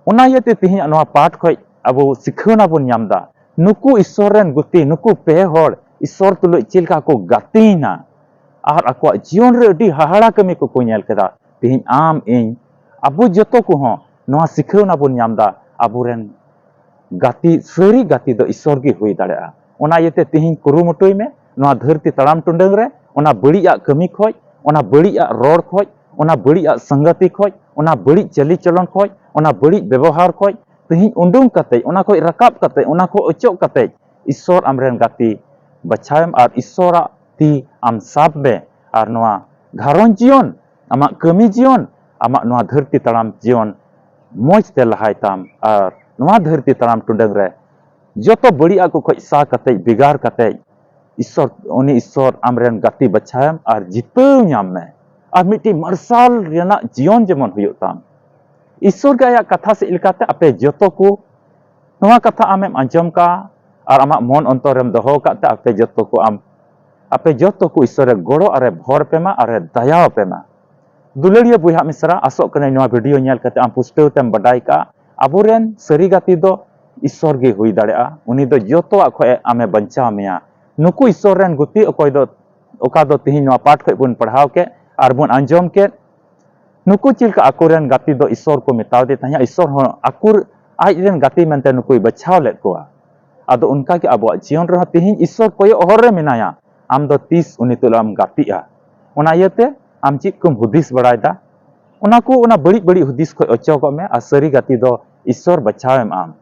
ᱚᱱᱟ ᱤᱭᱟᱹᱛᱮ ᱛᱮᱦᱮᱧᱟᱜ ᱱᱚᱣᱟ ᱯᱟᱴ ᱠᱷᱚᱱ ᱟᱵᱚ ᱥᱤᱠᱷᱟᱹᱣᱱᱟ ᱵᱚᱱ ᱧᱟᱢ ᱮᱫᱟ, ᱱᱩᱠᱩ ᱤᱥᱥᱚᱨ ᱨᱮᱱ ᱜᱩᱛᱤ, ᱱᱩᱠᱩ ᱯᱮ ᱦᱚᱲ ᱤᱥᱥᱚᱨ ᱛᱩᱞᱩᱡ ᱪᱮᱫ ᱞᱮᱠᱟ ᱠᱚ ᱜᱟᱛᱮᱭᱮᱱᱟ ᱟᱨ ᱟᱠᱚᱣᱟᱜ ᱡᱤᱭᱚᱱ ᱨᱮ ᱟᱹᱰᱤ ᱦᱟᱦᱟᱲᱟ ᱠᱟᱹᱢᱤ ᱠᱚᱠᱚ ᱧᱮᱞ ᱠᱮᱫᱟ᱾ ᱛᱮᱦᱮᱧ ᱟᱢ, ᱤᱧ, ᱟᱵᱚ ᱡᱚᱛᱚ ᱠᱚᱦᱚᱸ ᱱᱚᱣᱟ ᱥᱤᱠᱷᱟᱹᱣᱱᱟ ᱵᱚᱱ ᱧᱟᱢ ᱮᱫᱟ, ᱟᱵᱚᱨᱮᱱ ᱜᱟᱛᱮ, ᱥᱟᱹᱨᱤ ᱜᱟᱛᱮ ᱫᱚ ᱤᱥᱥᱚᱨ ᱜᱮ ᱦᱩᱭ ᱫᱟᱲᱮᱭᱟᱜᱼᱟ᱾ ᱚᱱᱟ ᱤᱭᱟᱹᱛᱮ ᱛᱤᱦᱤᱧ ᱠᱩᱨᱩᱢᱩᱴᱩᱭ ᱢᱮ, ᱱᱚᱣᱟ ᱫᱷᱟᱹᱨᱛᱤ ᱛᱟᱲᱟᱢ ᱴᱩᱰᱟᱹᱝ ᱨᱮ ᱚᱱᱟ ᱵᱟᱹᱲᱤᱡ ᱟᱜ ᱠᱟᱹᱢᱤ ᱠᱷᱚᱡ, ᱚᱱᱟ ᱵᱟᱹᱲᱤᱡ ᱟᱜ ᱨᱚᱲ ᱠᱷᱚᱡ, ᱚᱱᱟ ᱵᱟᱹᱲᱤᱡ ᱟᱜ ᱥᱟᱝᱜᱟᱛᱤ ᱠᱷᱚᱡ, ᱚᱱᱟ ᱵᱟᱹᱲᱤᱡ ᱪᱟᱹᱞᱤ ᱪᱚᱞᱚᱱ ᱠᱷᱚᱡ, ᱚᱱᱟ ᱵᱟᱹᱲᱤᱡ ᱵᱮᱵᱚᱦᱟᱨ ᱠᱷᱚᱡ ᱛᱤᱦᱤᱧ ᱩᱰᱩᱝ ᱠᱟᱛᱮ, ᱚᱱᱟ ᱠᱷᱚᱡ ᱨᱟᱠᱟᱵ ᱠᱟᱛᱮ, ᱚᱱᱟ ᱠᱷᱚᱡ ᱚᱪᱚᱜ ᱠᱟᱛᱮ ᱤᱥᱥᱚᱨ ᱟᱢᱨᱮᱱ ᱜᱟᱛᱮ ᱵᱟᱪᱷᱟᱣᱮᱢ ᱟᱨ ᱤᱥᱥᱚᱨᱟᱜ ᱛᱤ ᱟᱢ ᱥᱟᱵ ᱢᱮ᱾ ᱟᱨ ᱱᱚᱣᱟ ᱜᱷᱟᱨᱚᱸᱡᱽ ᱡᱤᱭᱚᱱ, ᱟᱢᱟᱜ ᱠᱟᱹᱢᱤ ᱡᱤᱭᱚᱱ, ᱟᱢᱟᱜ ᱱᱚᱣᱟ ᱫᱷᱟᱹᱨᱛᱤ ᱛᱟᱲᱟᱢ ᱡᱤᱭᱚᱱ ᱢᱚᱡᱽ ᱛᱮ ᱞᱟᱦᱟᱭ ᱛᱟᱢ᱾ ᱟᱨ ᱱᱚᱣᱟ ᱫᱷᱟᱹᱨᱛᱤ ᱛᱟᱲᱟᱢ ᱴᱩᱰᱟᱹᱝ ᱨᱮ ᱡᱚᱛᱚ ᱵᱟᱹᱲᱤᱡ ᱟᱜ ᱠᱚ ᱠᱷᱚᱡ ᱥᱟᱦᱟ ᱠᱟᱛᱮ, ᱵᱷᱮᱜᱟᱨ ᱠᱟᱛᱮ, ᱤᱥᱥᱚᱨ, ᱩᱱᱤ ᱤᱥᱥᱚᱨ ᱟᱢᱨᱮᱱ ᱜᱟᱛᱮ ᱵᱟᱪᱷᱟᱣᱮᱢ ᱟᱨ ᱡᱤᱛᱟᱹᱣ ᱧᱟᱢ ᱢᱮ᱾ ᱟᱨ ᱢᱤᱫᱴᱤᱡ ᱢᱟᱨᱥᱟᱞ ᱨᱮᱱᱟᱜ ᱡᱤᱭᱚᱱ ᱡᱮᱢᱚᱱ ᱦᱩᱭᱩᱜ ᱛᱟᱢ᱾ ᱤᱥᱥᱚᱨ ᱜᱮ ᱟᱭᱟᱜ ᱠᱟᱛᱷᱟ ᱥᱮᱫ ᱞᱮᱠᱟᱛᱮ ᱟᱯᱮ ᱡᱚᱛᱚ ᱠᱚ, ᱱᱚᱣᱟ ᱠᱟᱛᱷᱟ ᱟᱢᱮᱢ ᱟᱸᱡᱚᱢ ᱠᱟᱜᱼᱟ ᱟᱨ ᱟᱢᱟᱜ ᱢᱚᱱ ᱚᱱᱛᱚᱨ ᱨᱮᱢ ᱫᱚᱦᱚ ᱟᱠᱟᱫ ᱛᱮ ᱟᱯᱮ ᱡᱚᱛᱚ ᱠᱚ ᱟᱢ, ᱟᱯᱮ ᱡᱚᱛᱚ ᱠᱚ ᱤᱥᱥᱚᱨᱮ ᱜᱚᱲᱚ ᱟᱨᱮ ᱵᱷᱚᱨ ᱯᱮ ᱢᱟ ᱟᱨᱮ ᱫᱟᱭᱟ ᱟᱯᱮ ᱢᱟ᱾ ᱫᱩᱞᱟᱹᱲᱤᱭᱟᱹ ᱵᱚᱭᱦᱟ ᱢᱤᱥᱨᱟ, ᱟᱥᱚᱜ ᱠᱟᱹᱱᱟᱹᱧ ᱱᱚᱣᱟ ᱵᱷᱤᱰᱤᱭᱳ ᱧᱮᱞ ᱠᱟᱛᱮ ᱟᱢ ᱯᱩᱥᱴᱟᱹᱣ ᱛᱮᱢ ᱵᱟᱰᱟᱭ ᱠᱟᱜᱼᱟ, ᱟᱵᱚᱨᱮᱱ ᱥᱟᱹᱨᱤ ᱜᱟᱛᱮ ᱫᱚ ᱤᱥᱥᱚᱨ ᱜᱮ ᱦᱩᱭ ᱫᱟᱲᱮᱭᱟᱜᱼᱟ᱾ ᱩᱱᱤ ᱫᱚ ᱡᱚᱛᱚᱣᱟᱜ ᱠᱷᱚᱡ ᱮ ᱟᱢᱮ ᱵᱟᱧᱪᱟᱣ ᱢᱮᱭᱟ᱾ ᱱᱩᱠᱩ ᱤᱥᱥᱚᱨ ᱨᱮᱱ ᱜᱩᱛᱤ ᱚᱠᱚᱭ ᱫᱚ ᱚᱠᱟ ᱫᱚ ᱛᱤᱦᱤᱧ ᱱᱚᱣᱟ ᱯᱟᱴ ᱠᱷᱚᱡ ᱵᱚᱱ ᱯᱟᱲᱦᱟᱣ ᱠᱮᱫ ᱟᱨ ᱵᱚᱱ ᱟᱸᱡᱚᱢ ᱠᱮᱫ, ᱱᱩᱠᱩ ᱪᱮᱫ ᱞᱮᱠᱟ ᱟᱠᱚᱨᱮᱱ ᱜᱟᱛᱮ ᱫᱚ ᱤᱥᱥᱚᱨ ᱠᱚ ᱢᱮᱛᱟᱣᱫᱮ ᱛᱟᱦᱮᱸᱫ, ᱤᱥᱥᱚᱨ ᱦᱚᱸ ᱟᱠᱚ ᱟᱡ ᱨᱮᱱ ᱜᱟᱛᱮ ᱢᱮᱱᱛᱮ ᱱᱩᱠᱩᱭ ᱵᱟᱪᱷᱟᱣ ᱞᱮᱫ ᱠᱚᱣᱟ᱾ ᱟᱫᱚ ᱚᱱᱠᱟᱜᱮ ᱟᱵᱚᱣᱟᱜ ᱡᱤᱭᱚᱱ ᱨᱮᱦᱚᱸ ᱛᱤᱦᱤᱧ ᱤᱥᱥᱚᱨ ᱠᱚᱭᱚᱜ ᱦᱚᱨ ᱨᱮ ᱢᱮᱱᱟᱭᱟ, ᱟᱢ ᱫᱚ ᱛᱤᱥ ᱩᱱᱤ ᱛᱩᱞᱩᱡ ᱮᱢ ᱜᱟᱛᱮᱜᱼᱟ? ᱚᱱᱟ ᱤᱭᱟᱹᱛᱮ ᱟᱢ ᱪᱮᱫ ᱠᱚᱢ ᱦᱩᱫᱤᱥ ᱵᱟᱲᱟᱭᱮᱫᱟ? ᱚᱱᱟ ᱠᱚ, ᱚᱱᱟ ᱵᱟᱹᱲᱤᱡ ᱵᱟᱹᱲᱤᱡ ᱦᱩᱫᱤᱥ ᱠᱷᱚᱡ ᱚᱪᱚᱜᱚᱜ ᱢᱮ ᱟᱨ ᱥᱟᱹᱨᱤ ᱜᱟᱛᱮ ᱫᱚ ᱤᱥᱥᱚᱨ ᱵᱟᱪᱷᱟᱣ ᱮᱢ ᱟᱢ᱾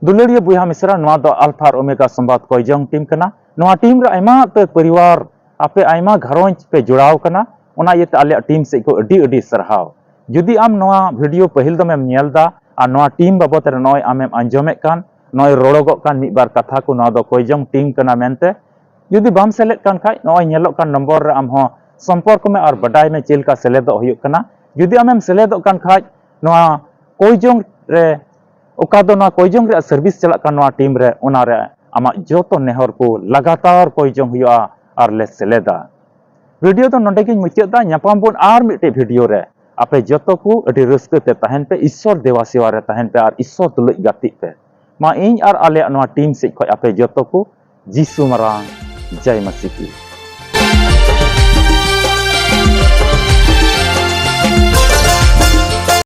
ᱫᱩᱞᱟᱹᱲᱤᱭᱟᱹ ᱵᱚᱭᱦᱟ ᱢᱤᱥᱨᱟ, ᱱᱚᱣᱟ ᱫᱚ ᱟᱞᱯᱷᱟ ᱟᱨ ᱳᱢᱮᱜᱟ ᱥᱚᱢᱵᱟᱫ ᱠᱚᱭᱡᱚᱝ ᱴᱤᱢ ᱠᱟᱱᱟ᱾ ᱱᱚᱣᱟ ᱴᱤᱢ ᱨᱮ ᱟᱭᱢᱟ ᱩᱛᱟᱹᱨ ᱯᱚᱨᱤᱵᱟᱨ, ᱟᱯᱮ ᱟᱭᱢᱟ ᱜᱷᱟᱨᱚᱸᱡᱽ ᱯᱮ ᱡᱚᱲᱟᱣ ᱠᱟᱱᱟ, ᱚᱱᱟ ᱤᱭᱟᱹᱛᱮ ᱟᱞᱮᱭᱟᱜ ᱴᱤᱢ ᱥᱮᱫ ᱠᱷᱚᱱ ᱟᱹᱰᱤ ᱟᱹᱰᱤ ᱥᱟᱨᱦᱟᱣ᱾ ᱡᱩᱫᱤ ᱟᱢ ᱱᱚᱣᱟ ᱵᱷᱤᱰᱤᱭᱳ ᱯᱟᱹᱦᱤᱞ ᱫᱚᱢᱮᱢ ᱧᱮᱞ ᱫᱟ ᱟᱨ ᱱᱚᱣᱟ ᱴᱤᱢ ᱵᱟᱵᱚᱛ ᱨᱮ ᱱᱚᱜᱼᱚᱭ ᱟᱢᱮᱢ ᱟᱸᱡᱚᱢᱮᱫ ᱠᱟᱱ, ᱱᱚᱜᱼᱚᱭ ᱨᱚᱲᱚᱜᱚᱜ ᱠᱟᱱ ᱢᱤᱫ ᱵᱟᱨ ᱠᱟᱛᱷᱟ ᱠᱚ, ᱱᱚᱣᱟ ᱫᱚ ᱠᱚᱭᱡᱚᱝ ᱴᱤᱢ ᱠᱟᱱᱟ ᱢᱮᱱᱛᱮ, ᱡᱩᱫᱤ ᱵᱟᱢ ᱥᱮᱞᱮᱫ ᱠᱟᱱ ᱠᱷᱟᱡ, ᱱᱚᱜᱼᱚᱭ ᱧᱮᱞᱚᱜ ᱠᱟᱱ ᱱᱚᱢᱵᱚᱨ ᱨᱮ ᱟᱢ ᱦᱚᱸ ᱥᱚᱢᱯᱚᱨᱠ ᱢᱮ ᱟᱨ ᱵᱟᱰᱟᱭ ᱢᱮ ᱪᱮᱫ ᱞᱮᱠᱟ ᱥᱮᱞᱮᱫᱚᱜ ᱦᱩᱭᱩᱜ ᱠᱟᱱᱟ᱾ ᱡᱩᱫᱤ ᱟᱢᱮᱢ ᱥᱮᱞᱮᱫᱚᱜ ᱠᱟᱱ ᱠᱷᱟᱡ, ᱱᱚᱣᱟ ᱠᱚᱭᱡᱚᱝ ᱨᱮ, ᱚᱠᱟ ᱫᱚ ᱱᱚᱣᱟ ᱠᱚᱭᱡᱚᱝ ᱨᱮᱭᱟᱜ ᱥᱟᱨᱵᱷᱤᱥ ᱪᱟᱞᱟᱜ ᱠᱟᱱ ᱱᱚᱣᱟ ᱴᱤᱢ ᱨᱮ, ᱚᱱᱟ ᱨᱮ ᱟᱢᱟᱜ ᱡᱚᱛᱚ ᱱᱮᱦᱚᱨ ᱠᱚ ᱞᱟᱜᱟᱛᱟᱨ ᱠᱚᱭᱡᱚᱝ ᱦᱩᱭᱩᱜᱼᱟ ᱟᱨ ᱞᱮ ᱥᱮᱞᱮᱫᱟ᱾ ᱵᱷᱤᱰᱤᱭᱳ ᱫᱚ ᱱᱚᱰᱮ ᱜᱤᱧ ᱢᱩᱪᱟᱹᱫ ᱫᱟ᱾ ᱧᱟᱯᱟᱢ ᱵᱚᱱ ᱟᱨ ᱢᱤᱫᱴᱮᱡ ᱵᱷᱤᱰᱤᱭᱳ ᱨᱮ᱾ ᱟᱯᱮ ᱡᱚᱛᱚ ᱠᱚ ᱟᱹᱰᱤ ᱨᱟᱹᱥᱠᱟᱹ ᱛᱮ ᱛᱟᱦᱮᱱ ᱯᱮ, ᱤᱥᱥᱚᱨ ᱫᱮᱵᱟ ᱥᱮᱵᱟ ᱨᱮ ᱛᱟᱦᱮᱱ ᱯᱮ ᱟᱨ ᱤᱥᱥᱚᱨ ᱛᱩᱞᱩᱡ ᱜᱟᱛᱮᱜ ᱯᱮ᱾ ᱢᱟ ᱤᱧ ᱟᱨ ᱟᱞᱮᱭᱟᱜ ᱱᱚᱣᱟ ᱴᱤᱢ ᱥᱮᱫ ᱠᱷᱚᱡ ᱟᱯᱮ ᱡᱚᱛᱚ ᱠᱚ ᱡᱤᱥᱩ ᱢᱟᱨᱟᱝ ᱡᱟᱭ ᱢᱟᱥᱤ ᱠᱤ᱾